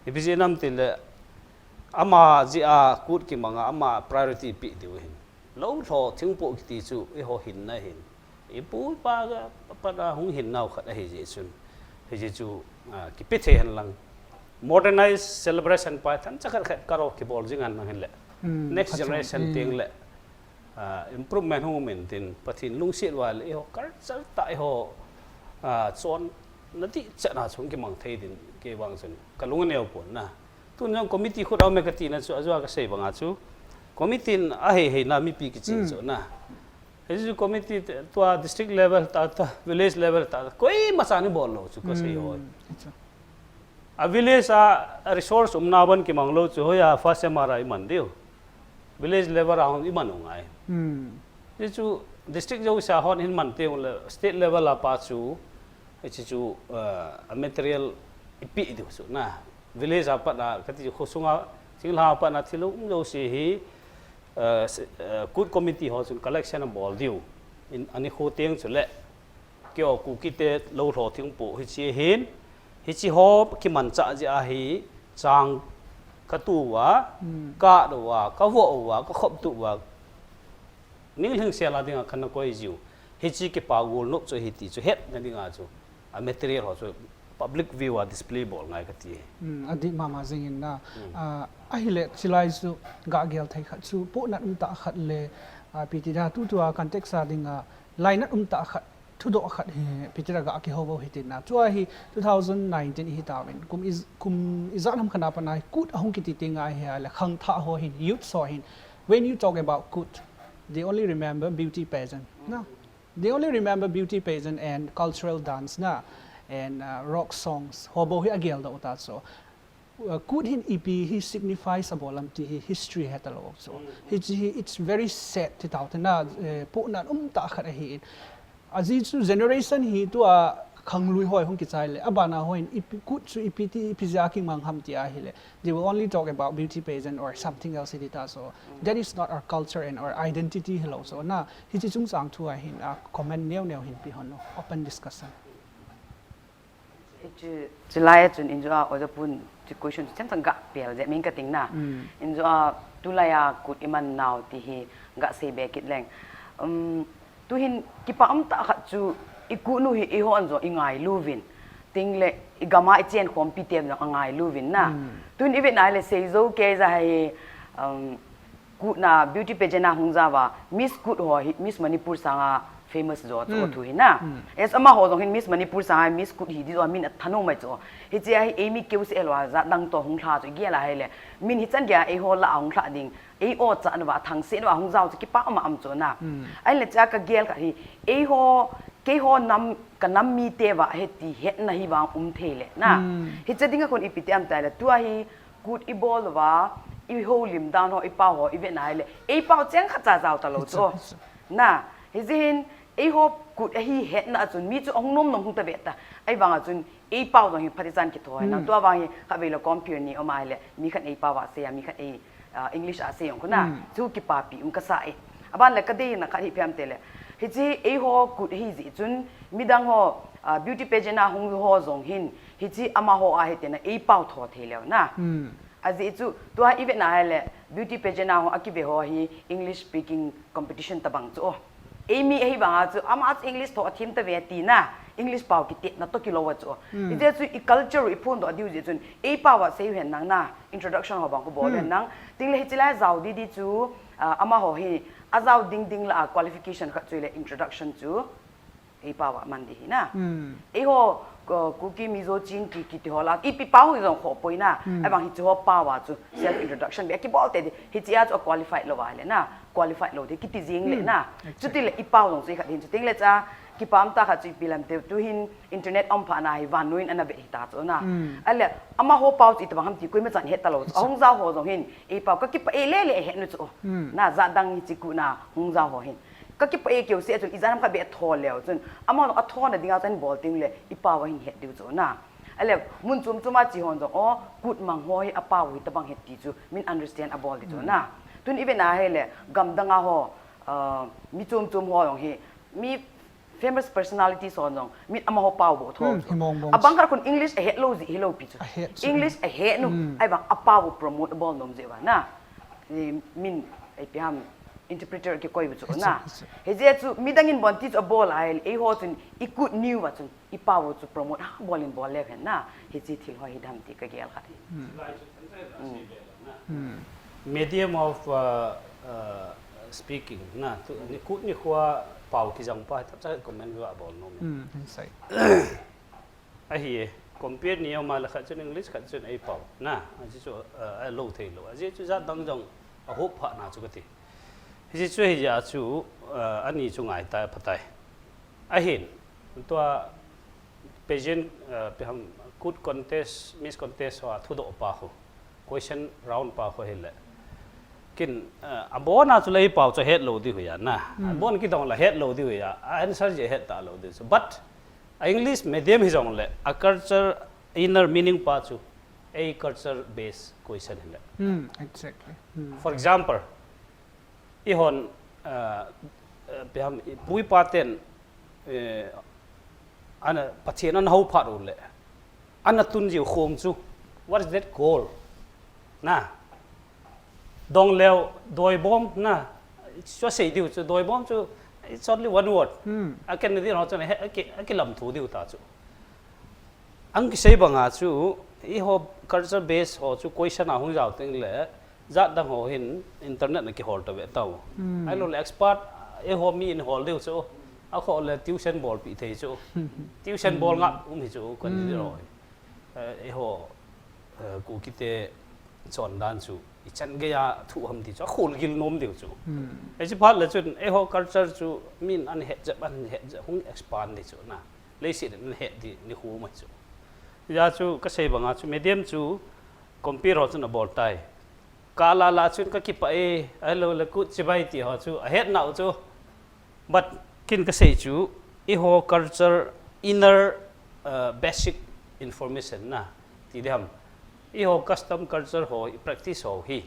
Ipi jeh ham ti le, ama jeh a kut kimang a, ama priority pe diu ahin. Lou lho thingpoh kiti chu eiho hinna ahin. I pu i pa ka pat a hung hinnau khat ahi jeh chun. Hijeh chu, ah, kipe thei hen lang. Modernized celebration pa themcha khat khat cut off kibol jing hen lang hin le. Hmm, Next khat generation chang. teng Hmm. le. Ah, improvement hung um in tin, Pathen lungset uva le, eiho culture tah eiho, ah, chonna ding chan a chu hung kimang thei din, kei vang chun, ka lung aneo pon na. Tun jong committee khut a um e ka tina chu, ajeh a ka sei bang a chu, committee in a hei hei na mipi kiching Hmm. chu na. Hichu committee te, tua district level ta, ta village level ta, koima chan ibol lou chu kasei ho. Hmm, acha. A village a resource umna ban kimang lou chu hoiya first M R I iman diu. Village level a hung iman u ngai. Hmm. Hichu district jouse a hon hin man teng le state level a pat chu, hichu chu, uh, a material ipi diu chu na. Village a pat a kati chu khosunga, thinglhang a pat a thil um jouse hi, uh, s-, uh, KUT committee ho chun collection abol diu. In, ani khu teng chu le. Keiho Kuki te lou lho thing po hichi hin, hichi ho kimanchah jeh a hi chang katu uva, hmm, kado uva, kavoh uva, kakhop tu uva, ninglhing sel a dinga kana koi jiu. Hichi kipa gol nop chu hiti chu hetna dinga chu. A material ho chu public view a display bol ngai kati. Hmm, adih mama jingin na. Hmm. Ah, ahile chilai chu gagel thei khat chu, pohnat umtah khat le, ah, ipi ti da tutua context a dinga, lainat umtah khat, thudoh khat hi, ipi ti da ga kihou u hiti na. Tua hi two thousand nineteen ihi tauvin. Kum ij-, kum ijat ham khat a pat a hi KUT ahung kiti teng a hi a le khangthah ho hin, youth ho hin. When you talk about KUT, they only remember beauty pageant. Na? They only remember beauty pageant and cultural dance na, and, uh, rock songs. Ho bou hi agel doh ta chu. Uh, KUT hin ipi hi signifies abol am ti hi history heta lou chu. Hichi hi, it's very sad ti tau te na, eh, pohnat umtah khat ahi in. Ajeh chu generation hi tua khanglui ho hung kichai le, abana ho hin ipi, KUT chu ipi ti, ipi jeh a kimang ham ti ahile. They will only talk about beauty pageant or something else hiti ta chu. That is not our culture and our identity hilou chu na. Hichi chungchang thu a hin, a comment neo neo hin pe hon o, open discussion. Hichu, chulai a chun injo a, oja pun, chu question chu chemchang ga pel jeh min kating na. Mm. Injo a, tulai a KUT iman nau ti hi ga sei be kit leng. Um, tuhin kipa umtah khat chu i KUT nu hi eiho an jong i ngailu uvin. Ting le i gam a i chen khompi te jong a ngailu uvin na. Mm. Tuhin i vet na le sei jou kei ja hi, um, KUT na beauty pageant a hung jao va, Miss KUT ho hi Miss Manipur sanga famous jo chu, hmm, thu hi na. Hmm. Yes, amaho jong hin Miss Manipur sanga Miss KUT hi di jo min athanom mai chu. Hichea hi eimi keu seh lou a jat dang toh hung lha chu i gel a hile. Min hichan geiya eiho lah a hung lha ding. Ei o cha na va thangse na va hung jao chu kipa um a um chu na. Hmm. Ahile cha ka gel khat hi eiho, keiho nam, ka nam mite va hiti hetna hi vang um thei le na. Hmm. Hiche dinga kon ipi ti am tile tua hi KUT i bol uva, i houlim dan ho, i pao ho, i vet na hile, ei pao cheng khat cha jao ta lou chu. Hichu, hichu. Na, hijeh hin, eiho KUT ahi hetna a chun, mi chu ahung nom nom hung ta ve ta. Ahivang a chun, ei pao jong hi phat ichan kitho hi na. Hmm. Tua vang hi, khatvei le compare ni um a hile, mi khat ei pao a sei a, mi khat ei, ah, English a sei jong khu na. Hmm. Chu kipapi um kasa e. Aban le ka deina khat hi ipi am tile. Hichi eiho KUT ahi jeh chun, midang ho, ah, beauty pageant a hung ho jong hin, hichi amaho a hiti na, ei pao tho thei leu na. Hmm. Ajeh chu, tua i vet na hile, beauty pageant a ho a kive ho hi English speaking competition tabang chu. Eimi ahivang a chu, ama chu English tho athem ta ve ti na, English pao kitetna toh kilou a chu. Hmm. Hijeh chu i culture u i phondoh diu jeh chun, ei pao a sei u hen lang na, introduction ho bang khu bol u hen lang. Ting le hichi lai jao di di chu, ah, amaho hi, ajao ding ding lah a qualification khat chu le introduction chu. Ei pao a man di hi na. Hmm. Eiho, ko, Kuki Mizo Chin ki, kiti ho lah a, ipi pao hi jong khoh poi na. Hmm. Ahivang hichi ho pao a chu self introduction beh kibol te di. Hichea chu a qualified lou va le na. Qualified lou di kiti jing le na. Hmm. Exactly. Chuti le i pao jong chu i khat hin chu ting le cha kipa umtah khat chu ipi lam te tuhin internet um phat na hi vannoi in ana ve hita chu na. Hmm. Ahile amaho pao chu itobang ham ti koima chan het ta lou chu. Hichu. Ahung jao ho jong hin ei pao ka kipah e le le het nu chu. Hmm. Na jat dang hichi KUT na hung jao ho hin. Ka kipah e keu seh chun, ijat ham khat beh atho leu chun, amahon atho na dinga chun bol teng le, i pao ahin het diu chu na. Ahile, mun chom chom a che hon jong, o, KUT mang ho hi a pao hi tabang het ti chu, min understand abol di chu na. Hmm. Tun i vet na hile, gam dang a ho, ah, mi chom chom ho jong hi, mi famous personalities ho jong, min amaho pao bou tho. Hmm, chu. Hi mong mong. Abang khat khun English ahet lou jeh hilou pi chu. Ahet chu. English ahet nu, hmm, ahivang a pao promote abol nom jeh uva na. Min, ipi ham, interpreter kikoi u chu na. Hichu, hichu. Hijeh chu, midang in bon ti chu abol a hile, eiho chun, i KUT ni uva chun, i pao chu promote, ha, bol in bol leu hen na. Hichi thil ho hi dam ti ka gel khat hi. Hmm. Hmm. Hmm. Medium of, uh, uh, speaking na. Tu, ni KUT nikho a pao kijang pa, tah cha comment va bol nom. Hmm, hinsei. Ahi e, compare ni um a le khat chun English, khat chun ei pao. Na, ajeh chu, uh, alou thei lou. Ajeh chu jat dang jong ahop pha na chu kati. Hiche chu hijeh a chu, uh, ani chu ngai tai phatai. Ahin, tua pageant, uh, peham, kut contest, Miss Contest ho a thudoh pa ho, question round pa ho hile. Kin, uh, abon a chu lei pao chu het lou diu hi a na. Hmm. Abon kidong la het lou diu hi a. A answer jeh het ta lou diu chu. But a English medium hi jong le, a culture inner meaning pa chu, a culture based question hile. Hmm, exactly. Hmm. For example, ihon, uh, uh, peham, i pu i pa ten, eh, ana, Pathen ana hou phat u le, ana tun jiu khom chu, what is that called? Na. Dong leu, doibom, na. Chu sei diu chu, doibom chu, it's only one word. Hmm. A ken na din ho chu, he, a ki, a kilam thu diu ta chu. Ang kisei banga chu, eiho culture base ho chu question a hung jao teng le, jat dang ho hin internet na kihol ta ve tau. Hmm. Ahilou le expert, eiho mi in hol diu chu, a kho le tuition bol pi thei chu. Tuition bol ngap um hi chu, kan ni Hmm. ro. Eh, eiho, eh, Kuki te chondan chu, ichan gei a thu ham ti chu, a khol gil nom diu chu. Hmm. Hiche phat le chun, eiho culture chu, min an het jep, an het jep, hung expand di chu na. Leiset in het di ni khu mai chu. Hijeh chu kasei banga chu medium chu compare ho chun abol tai. Ka la la chun ka kipah e, ahilou le kut chibai ti ho chu ahet nau chu. But kin kasei chu, eiho culture inner, uh, basic information na ti diham. Eiho custom culture ho, i practice ho hi.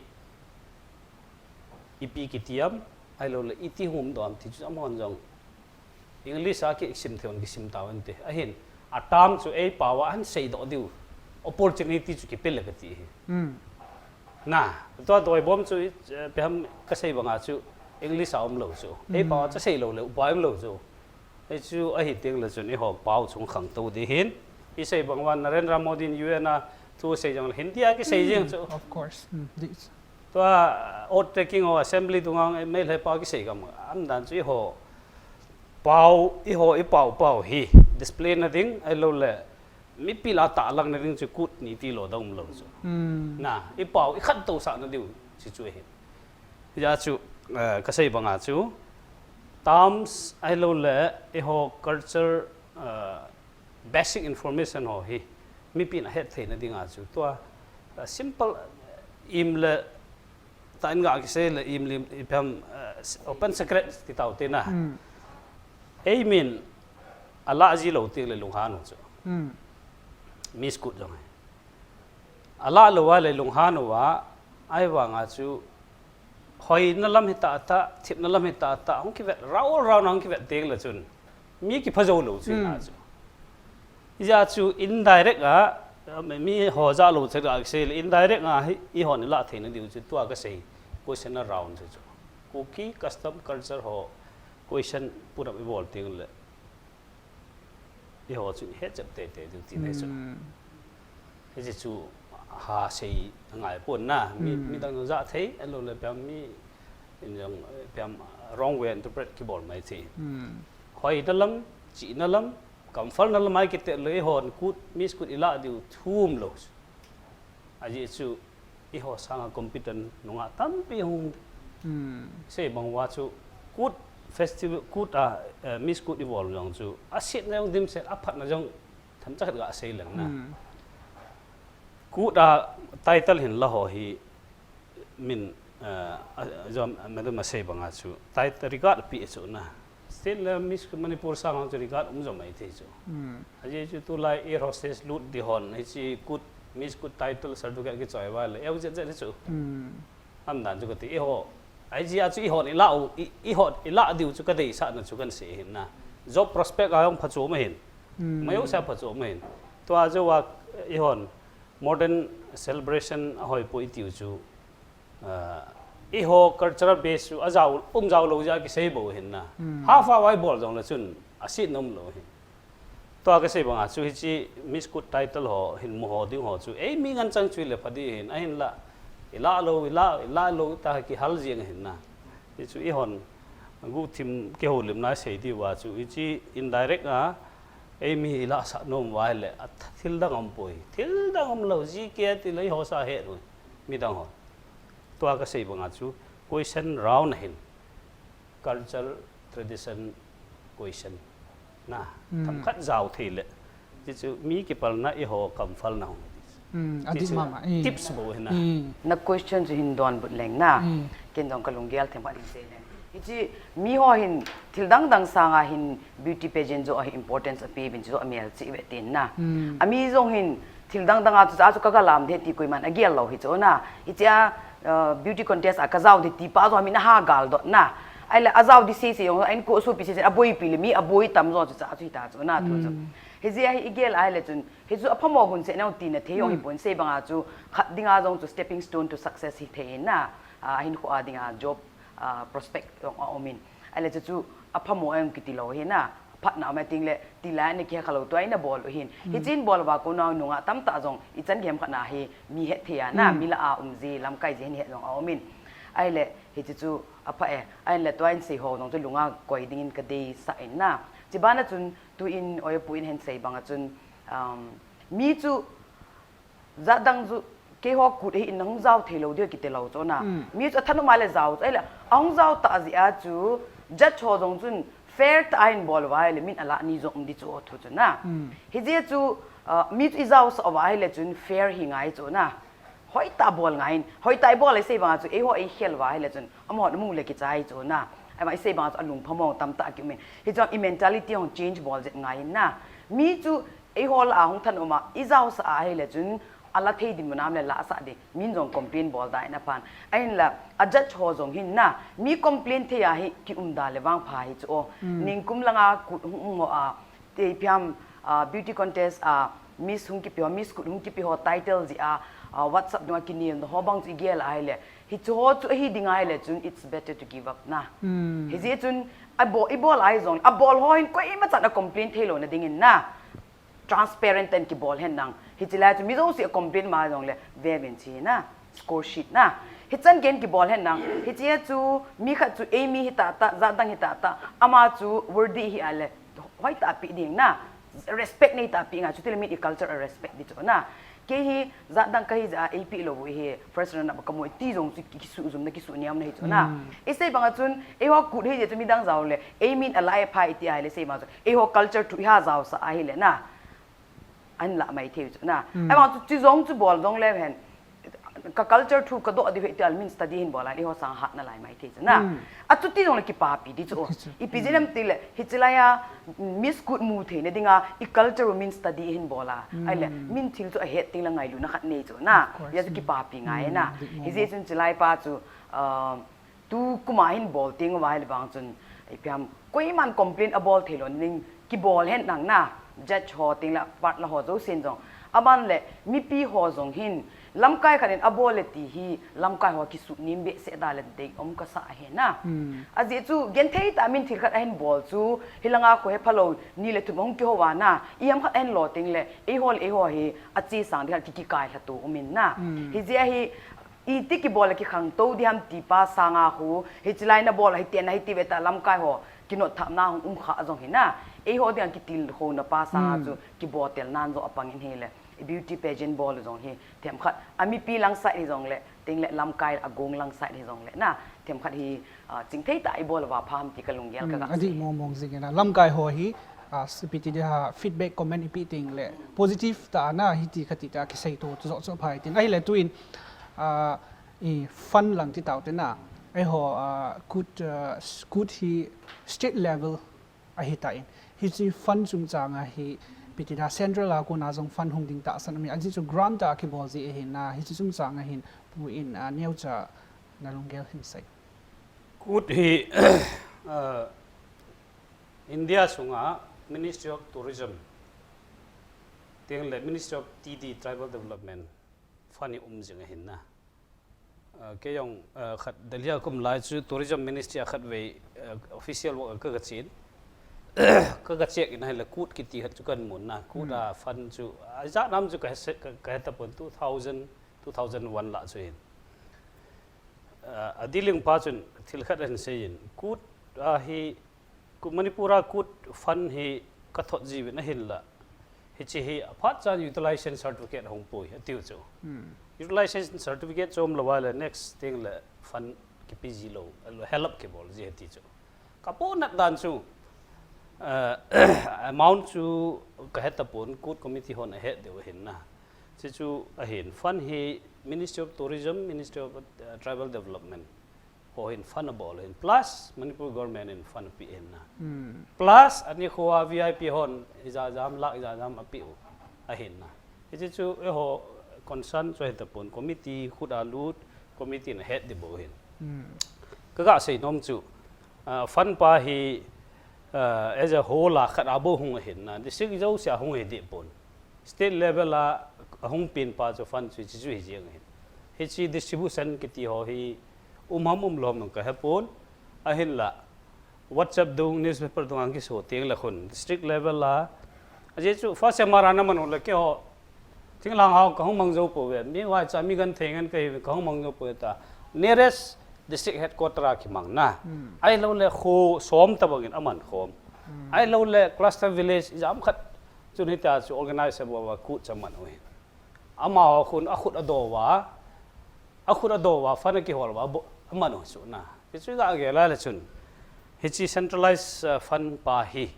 Ipi kiti am, ahilou le iti hum doh am ti chu amahon jong English a kisim thei un kisim tau inte. Ahin, a term chu ei pao a ahin seidoh diu opportunity chu kipe le kati hi. Hmm. Na, tua doibom chu, eh, peham kasei banga chu English a um lou chu. Ei pao a Hmm. chu sei lou le upai um lou chu. Hichu ahi teng le chun eiho pao chung khangtou di hin. Isei bang uva Narendra Modi in U N a thu sei jong le Hindi a kisei jeng chu. Hmm, of course. Hmm, this. Tua, uh, oath taking ho assembly dunga Meitei pao kisei gam. Am dan chu eiho pao, eiho i pao pao hi display na ding, ahilou le mipi lah a tahlang na ding chu kut ni ti lou dong lou chu. Hmm. Na, i pao, i khantou sah na diu, chu chu hi. Hijeh chu, eh, kasei banga chu, terms ahilou le, eiho culture, eh, basic information ho hi, mipi in ahet thei na dinga chu, tua, eh, simple, eh, im le, ta in ga kisei le, im le, i peham, eh, open secret ti tau te na. Hmm. Ei min, alah ji lou teng le lunghan u chu. Hmm. Miss Kut jong hi. Alah lou a le lunghan uva, ahivanga chu, hoina lam hi tah tah, thepna lam hi tah tah, hung kivet, round round hung kivet teng le chun, mi kipha jou lou chu Hmm. na chu. Hijeh chu indirect a, um, mi ho jah lou chu ga kisei le, indirect a hi, eihon ilah thei na diu chu, tua kasei, question a round chu chu. Kuki custom culture ho, question put up i bol teng le. Eiho chu het jep tei tei diu ti nei chu. Hmm. Hiche chu ha sei ngai pon na, mi, Hmm. midang jong jah thei, ahilou le peham mi, in jong, peham wrong way interpret kibol mai thei. Hmm. Hoina lam, chihna lam, comfort na lam a kiti le eihon kut, Miss Kut ilah diu thum lou. Ajeh chu, eiho sanga competent nungah tampi hung. Hmm. Sei bang uva chu, kut festival, kut a, eh, Miss Kut i bol jong chu, aset na jong dimset, aphat na jong, themcha khat ga sei leng na. Hmm. Kut a title hin la ho hi, min, eh, a, jom, madam a sei banga chu, title regard pi chu na. Still, uh, Miss Manipur sang hon chu regard um jom mai thei chu. Hmm. Ajeh chu tulai air hostess lut di hon, hiche kut, Miss Kut title certificate kichoi uva le, eu jet jet chu. Hmm. Am dan chu kati, eiho. Ajeh chu eihon ilah u, i, eihon ilah diu chu kadeisah na chu kan sei hin na. Job prospect a jong phachom ahin. Hmm. Mai u sa phachom ahin. Tua chu va eihon modern celebration a hoi poi tiu chu. Ah, eiho cultural base chu ajao, um jao lou jeh a kisei bou hin na. Hmm. Half a vai bol jong le chun, aset na um lou hin. Tua kasei banga chu hiche Miss Kut title ho, hin mu ho ding ho chu, ei mi ngan chang chu le pha di hin, ahinla, ilah lou, ilah, ilah lou ta kihal jeng hin na. Hichu eihon, guhthim kihoulimna sei diu va chu, hiche indirect a, ei mi ilah sah nom uva le, a th-, thil dang um poi, thil dang um lou, G K ti le eiho sa het u, midang ho. Tua kasei banga chu, question round ahin. culture tradition question na, themkhat jao thei le, ti chu mi kipalna eiho kamphalna hung. Hmm, adih mama. Eh. Tips bou hi na. Hmm. Na question chu hin donbut leng na. Hmm. Ken jong kalunggel themkhat hin sei leng. Hiche miho hin thil dang dang sanga hin beauty pageant joh hi importance ape uvin chu joh amel cheh uve tin na. Hmm. Ami jong hin thil dang dang a chu, chu kaga lam ding ti koiman agel lou hi chu na. Hiche a, uh, beauty contest a kajao ding ti pa jong amin aha galdot na. Ahile ajao ding sese jong a inko sopi sese aboipi le mi aboi tam jong chu chu hita chu na thu chu. Hmm. Hijeh a hi igel ahile chun, hichu aphamo hun seh nau tina thei jong hipon, sei banga chu khat dinga jong chu stepping stone to success hithei na, ah, hinkho a dinga job, ah, prospect jong aumin. Ahile chu chu aphamo jong kiti lou hi na, phatna um a ting le, tilai na kihe khalou tua ina bol u hin. Hiche in bol uva kona nunga tamtah jong ichan gei khat na hi mi hethei a na, mi lah a um ji, lamkai ji hin het jong aumin. Ahile, hiche chu apha e, ahile tua in sei ho jong chu lunga koi dingin kadeisah in na. Chubana chun, Tuin, oi, pu in hin sei banga chun, um, mi chu jat dang chu keiho kut ahin hung jao thei lou ding kiti lou chu na. Mi chu athanop a le jao chu, ahile ahung jao tah jeh a chu judge ho jong chun fair tah a ahin bol uva ahile min alah ni jong um ding chu thu chu na. Hijeh chu, uh, mi chu ijaosah uva ahile chun fair hi ngai chu na. Hoitah bol ngai in, hoitah ibol a isei banga chu, eiho eikhel uva ahile chun, amahon amu le kichai chu na. Ahivang isei banga chu alungphamo tamtah kium in. Hichun i mentality hung change bol jep ngai in na. Mi chu eiho lah a hung thanop a, ijaosah a ahile chun, ala thei dinmun a um le lahsah ding, min jong complain bol da in aphan. Ahinla, a judge ho jong hin na, mi complain thei a hi kium da le vang pha hi chu o. Ningkum langa kut hung um ho a, Te ipi ham, ah, beauty contest, ah, Miss hung kipe ho, Miss kut hung kipe ho, title jeh a, ah, WhatsApp dunga kinelna ho bang chu igel ahile. Hiche ho chu ahi ding ahile chun, it's better to give up na. Hijeh chun, abol, ibol ahi jong, abol ho hin koima chan a complain thei lou na dingin na. Transparent in kibol hen lang. Hiche lai chu mi jouse a complain ma jongle, ve uvin ti na. Score sheet na. Hichan gei in kibol hen lang. Hiche chu mi khat chu eimi hi tah tah, jat dang hi tah tah. Ama chu worthy hi ahile, hoitah a pe ding na. Respect nei tah a pe ngai, chutile min i culture a respect ding chu na. Kei hi jat dang kahi jeh a eipe lou u hi first runner up kamu ti jong chu ki, kisuh jum na, kisuh niam na hi chu na. Isei banga chun, eiho kut hi jeh chu midang jao le, eimin alai phai ti ahile sei ma chu. Eiho culture thu iha jaosah ahile na. Ahin lah mai thei chu na. Ahivang chu, chu jong chu bol jong leu hen. Ka culture thu kadoh diu ahi ti ahile min study hin bol a, eiho sang hat nalai mai thei chu na. Achuti jong le kipapi ding chu. Ipi jeh ham tile, hiche lai a, Miss kut mu theina dinga, i culture u min study hin bol a. Ahile, min thil chu ahet teng le ngailutna khat nei chu na. Hijeh chu kipapi ngai na. Hijeh chun chulai pa chu, ah, Tu kum a hin bol teng uva ahile vang chun, ipi ham, koiman complain abol thei lou ning kibol hen lang na, judge ho teng le part la ho jousen jong. Aban le, mipi ho jong hin, lamkai khat in abol le ti hi, lamkai ho kisuh nim behseh da le dei um kasa ahi na. Ajeh chu, genthei tah a min thil khat ahin bol chu, hilanga kho hepha lou, ni le thum ahung kihou va na, iham khat ahin lo teng le, eiho le eiho hi, ache sang ding khat ki, kikai lha to um in na. Hijeh a hi, Iti kibol a kikhangtou ding ham ti pa sanga khu, hiche lai nabol a hiti na hiti ve ta lamkai ho, kinotthapna hung um kha jong hi na. Eiho dinga kitilkhouna pa sanga chu, kibotel nan jong apang in hile. I beauty pageant bol jong hi, themkhat, a mipi lang side hi jong le, teng le lamkai a gong lang side hi jong le na. Themkhat hi, ah, chingthei tah a ibol uva pha ham ti kalunggel ka ga. Adih mong mong jing e na. Lamkai ho hi, ah, ipi ti ding ham, feedback comment ipi teng le, positive tah a na, hiti khati tah a kiseito, chu joh chu aphai tin. Ahile tuin, Ah, i fund lang ti tau te na. Eiho, ah, kut, ah, s-, kut hi state level ahi ta in. Hiche fund chungchang a hi, ipi ti ding ham, central a kona jong fund hung ding tahsan um in. Ajeh chu grant a kibol ji ahi na, hiche chungchang a hin, pu in, ah, neocha nalunggel hin sei. Kut hi, ah, India sunga Ministry of Tourism, teng le Ministry of T D, Tribal Development, fund hi um jing ahin na. Ah, kei jong, ah, khat Delhi a kum lai chu Tourism Ministry a khat vei, ah, official work a ka, ka chen. Ka, ka check in ahile kut kiti khat chu kan mun na. Kut a fund chu, ah, ijat ham chu ka he se, ka, ka he tapon two thousand, two thousand one lah chu hin. Ah, a dealing pa chun thil khat ahin sei in. Kut a hi Ku Manipur a kut fund hi ka thot jiuvin ahinla. Hiche hi aphat chan utilization certificate hung pui, atiu chu. Utilization certificate chom lou a le next teng le fund kipe ji lou, help kibol ji ati chu. Kapohnat dan chu, eh, amount chu kahe tapon, KUT committee hon ahet diu ahin na. Chuchu ahin, fund hi Ministry of Tourism, Ministry of, eh, Tribal Development ho hin fund abol ahin, plus Manipur government in fund ape ahin na. Plus anikho a V I P hon ijat jat ham, lakh ijat jat ham ape u ahin na. Hichu eiho concern chu ahi tapon, committee khut a lut, committee in ahet ding bou ahin. Kaga sei nom chu, ah, fund pa hi, ah, as a whole a khat a bou hung ahin na, district jouse a hung hi deh pon. State level a ahung pen pa chu fund chu hichu hi jeng ahin. Hiche distribution kiti ho hi um ham um lou ham jong kahe pon. Ahinla WhatsApp dung, newspaper dung a kiso teng le khun district level a, ajeh chu first M R a na man u le keiho thinglhang ho kahung mang jou pouve. Mi vaicha mi genthei ngen kahi, kahung mang jou pouve ta. Nearest district headquarter a kimang na. Ahilou le kho som tabang in aman khom. Ahilou le cluster village ijat ham khat chun hitia chu organize abol uva KUT chu aman u ahin. Amaho khun akhut adoh uva, akhut adoh uva, fund akihol uva, abo-, aman u chu na. Hichu iga gel a le chun, hiche centralized, uh, fund pa hi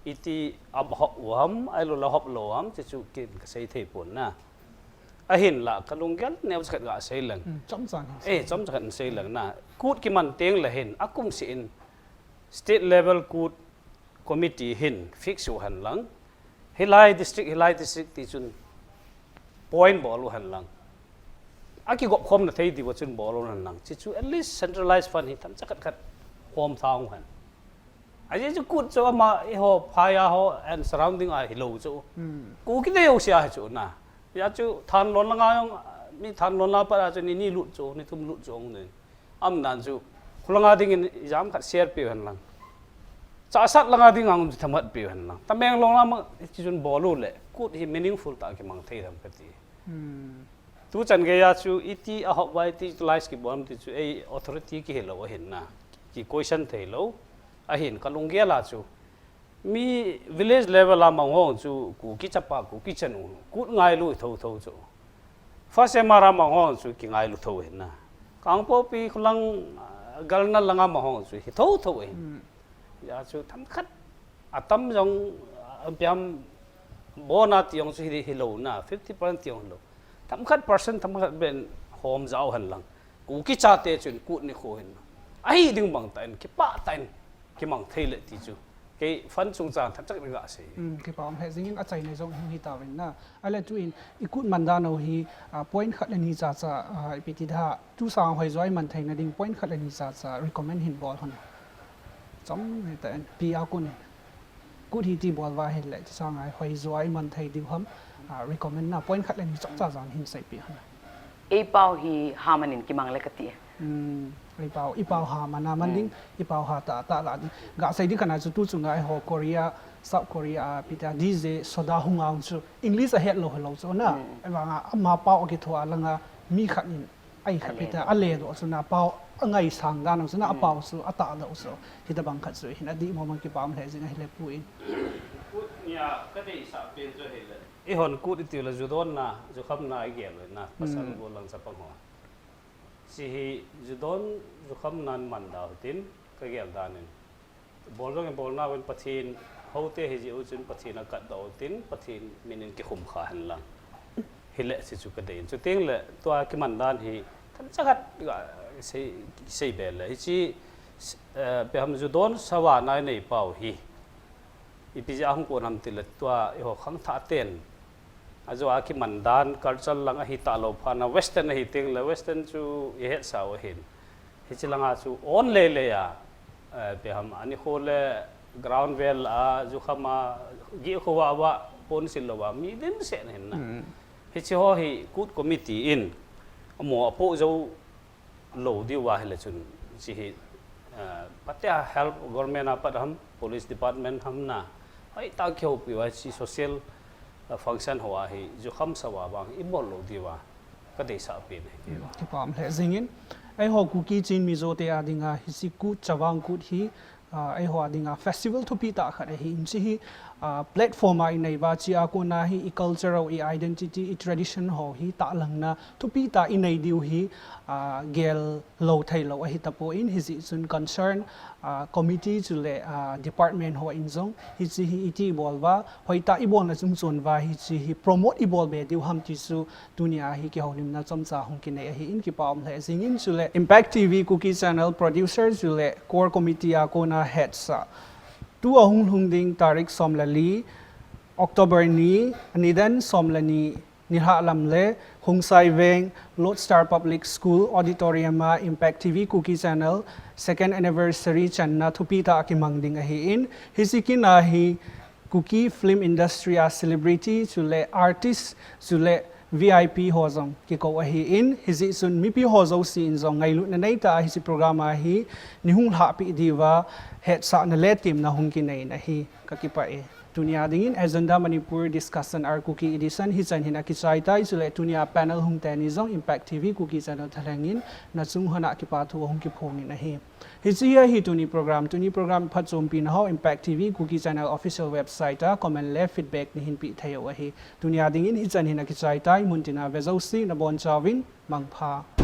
iti ahop u ham, ahilou le ahop lou ham, chuchu ken kasei thei pon na. Ahinla kalunggel neocha khat ga sei leng. Hmm, chomcha hin sei. Eh, chomcha khat sei leng na. KUT kiman teng le hin, akum seh in state level KUT committee hin fix u hen lang, hilai district, hilai district ti chun point bol u hen lang, akigop khomna thei diu a chun bol u hen lang. Chuchu at least centralized fund hi themcha khat khat khom tha u hen. Ajeh chu KUT chu ama eiho phai a ho and surrounding a hilou chu. Hmm. Kuki te jouse a hi chu na. Hijeh chu Thanlon langa jong, mi Thanlon la pat a chu ni ni lut chu, ni thum lut chu ong nin. Aumdan chu, khulanga dingin ijat ham khat share peh u hen lang. Chassad langa ding a chu themkhat peh u hen lang. Tamenglong lama hiche chun bol u le, KUT hi meaningful tah a kimang thei dem kati. Hmm. Tuchan geiya chu iti ahop uva iti utilize kibol ham ti chu ei authority kihi lou ahin na. Ki question thei lou. Ahin kalunggel a chu. Mi village level a mang ho chu Kuki chapa, Kuki chanu, KUT ngailu hi thotho chu. First M R a mang ho chu kingailu tho ahin na. Kangpokpi khulang, ah, Galnal langa mang ho chu hi thotho ahin. Hmm. Hijeh chu themkhat atam jong, ah, ipi ham bon a ti jong chu hi, hilou na, fifty percent ti jong hilou. Themkhat percent, themkhat ben hom jao hen lang. Kuki chate chun KUT nikho hin. Ahi ding bang tah in, kipah tah in, kimang thei le ti chu. Kei fund chungchang themcha khat ga sei. Hmm, kipa um lheh jingin achaina jong hung hi tauvin na. Ahile tuin, i KUT mandan u hi, ah, point khat le ni chacha, ah, ipi ti da, tu sang hoi jo a iman theina ding point khat le ni chacha recommend hin bol hon. Chom hita en, pi a kun in. KUT hi ti bol uva ahile, ti sanga hoi jo a iman thei diu ham, ah, recommend na point khat le ni chomcha jan hin seipeh hon. Ei pao hi ha man in kimang le kati. Hmm, ei pao, i pao ha man a man ding, i pao ha tah tah la ding. Ga sei ding khat na chu tu chunga eiho Korea, South Korea, ipi ti a, D J Soda hung a chu English ahet lou hilou chu na. Ahivanga ama pao akitho a langa mi khat in Ai khat pita, a le doh chu na pao, a ngaisang dan chu na, a pao chu, a tah doh chu. Hitabang khat chu hin, a dih mong mong kipa um lheh jing ahi le pu in. Kut nia ka deisah pen chu ahi le. I hon kut i tiu le, ju don na, ju kham na i gel le na, pasal go lang chapang ho. Chi hi ju don, ju kham nan man da tin, ka gel dan in. Bol jong i bol nau in Pathen, hote hi jeh u chun Pathen a kat doh u tin, Pathen min in kikhum kha hen lang. Hi le si chu ka dei in. Chuteng le, tua kiman dan hi, themcha khat ga sei, sei be le. Hichi, eh, pe ham ju don sa va nai nei pau hi. Ipi jeh a hung kon ham ti le, tua i ho khangthah ten. A jo a kiman dan, culture lang ahi talou phat na, Western ahi teng le, Western chu i hetsah u ahin. Hichi langa chu on lele a, eh, pe ham, ani kho le ground vel a, ju kham a, gih kho va va, pon sil lou va, mi lim seh na hin na. Mm. Hichi ho hi kut committee in, amo apo jo lou diu va hi le chun, chi hi, eh, phatea help government a pat ham, police department ham na, hoi ta kihoupi va, chi social, eh, function ho a hi, ju kham sa va vang, i bol lou diu va. Ka deisah pen ahi. Kipa um lheh jing in. Eiho Kuki Chin Mizo te a dinga hichi kut, Chavang Kut hi, ah, eiho a dinga festival thupi tah khat ahi in, hiche hi, ah, platform a inei uva, hiche a kona hi i culture ho, i identity, i tradition ho hi tahlangna thupi tah inei diu hi, ah, gel lou thei lou ahi tapon, hijeh chun concern, ah, committee chule, ah, department ho in jong hiche hi iti bol uva, hoitah ibolna chungchon uva hiche hi promote ibol be diu ham ti chu tunia hi kihoulimna chomcha hung kinei ahi in, kipa um lheh jing in. Chule Impact T V Kuki Channel producer chule core committee a kona hetsah, tua hung lhung ding tarik som le li October ni, nidan som le ni, nilhah lam le Khongsai Veng, Lodestar Public School auditorium a Impact T V Kuki Channel second anniversary channa thupi tah a kimang ding ahi in, hiche kin a hi Kuki film industry a celebrity chule artist chule V I P ho jong kikou ahi in, hijeh chun mipi ho jouse in jong ngailutna neitah a hiche program a hi nei hung lhahpeh diuva hetsahna le temna hung kinei in ahi. Kakipah e. Tunia dingin Agenda Manipur Discussion Our Kuki Edition hichan hin akichai tai, chule tunia panel hung teni jong Impact T V Kuki Channel thalheng in nachung hon a kipa thu ahung kiphong in ahi. Hiche hi ahi tuni program, tuni program phatchompi na ho Impact T V Kuki Channel official website a comment le feedback neihin peh thei u ahi. Tunia dingin hichan hin akichai tai, muntina ve jouse nabonchauvin mangpha.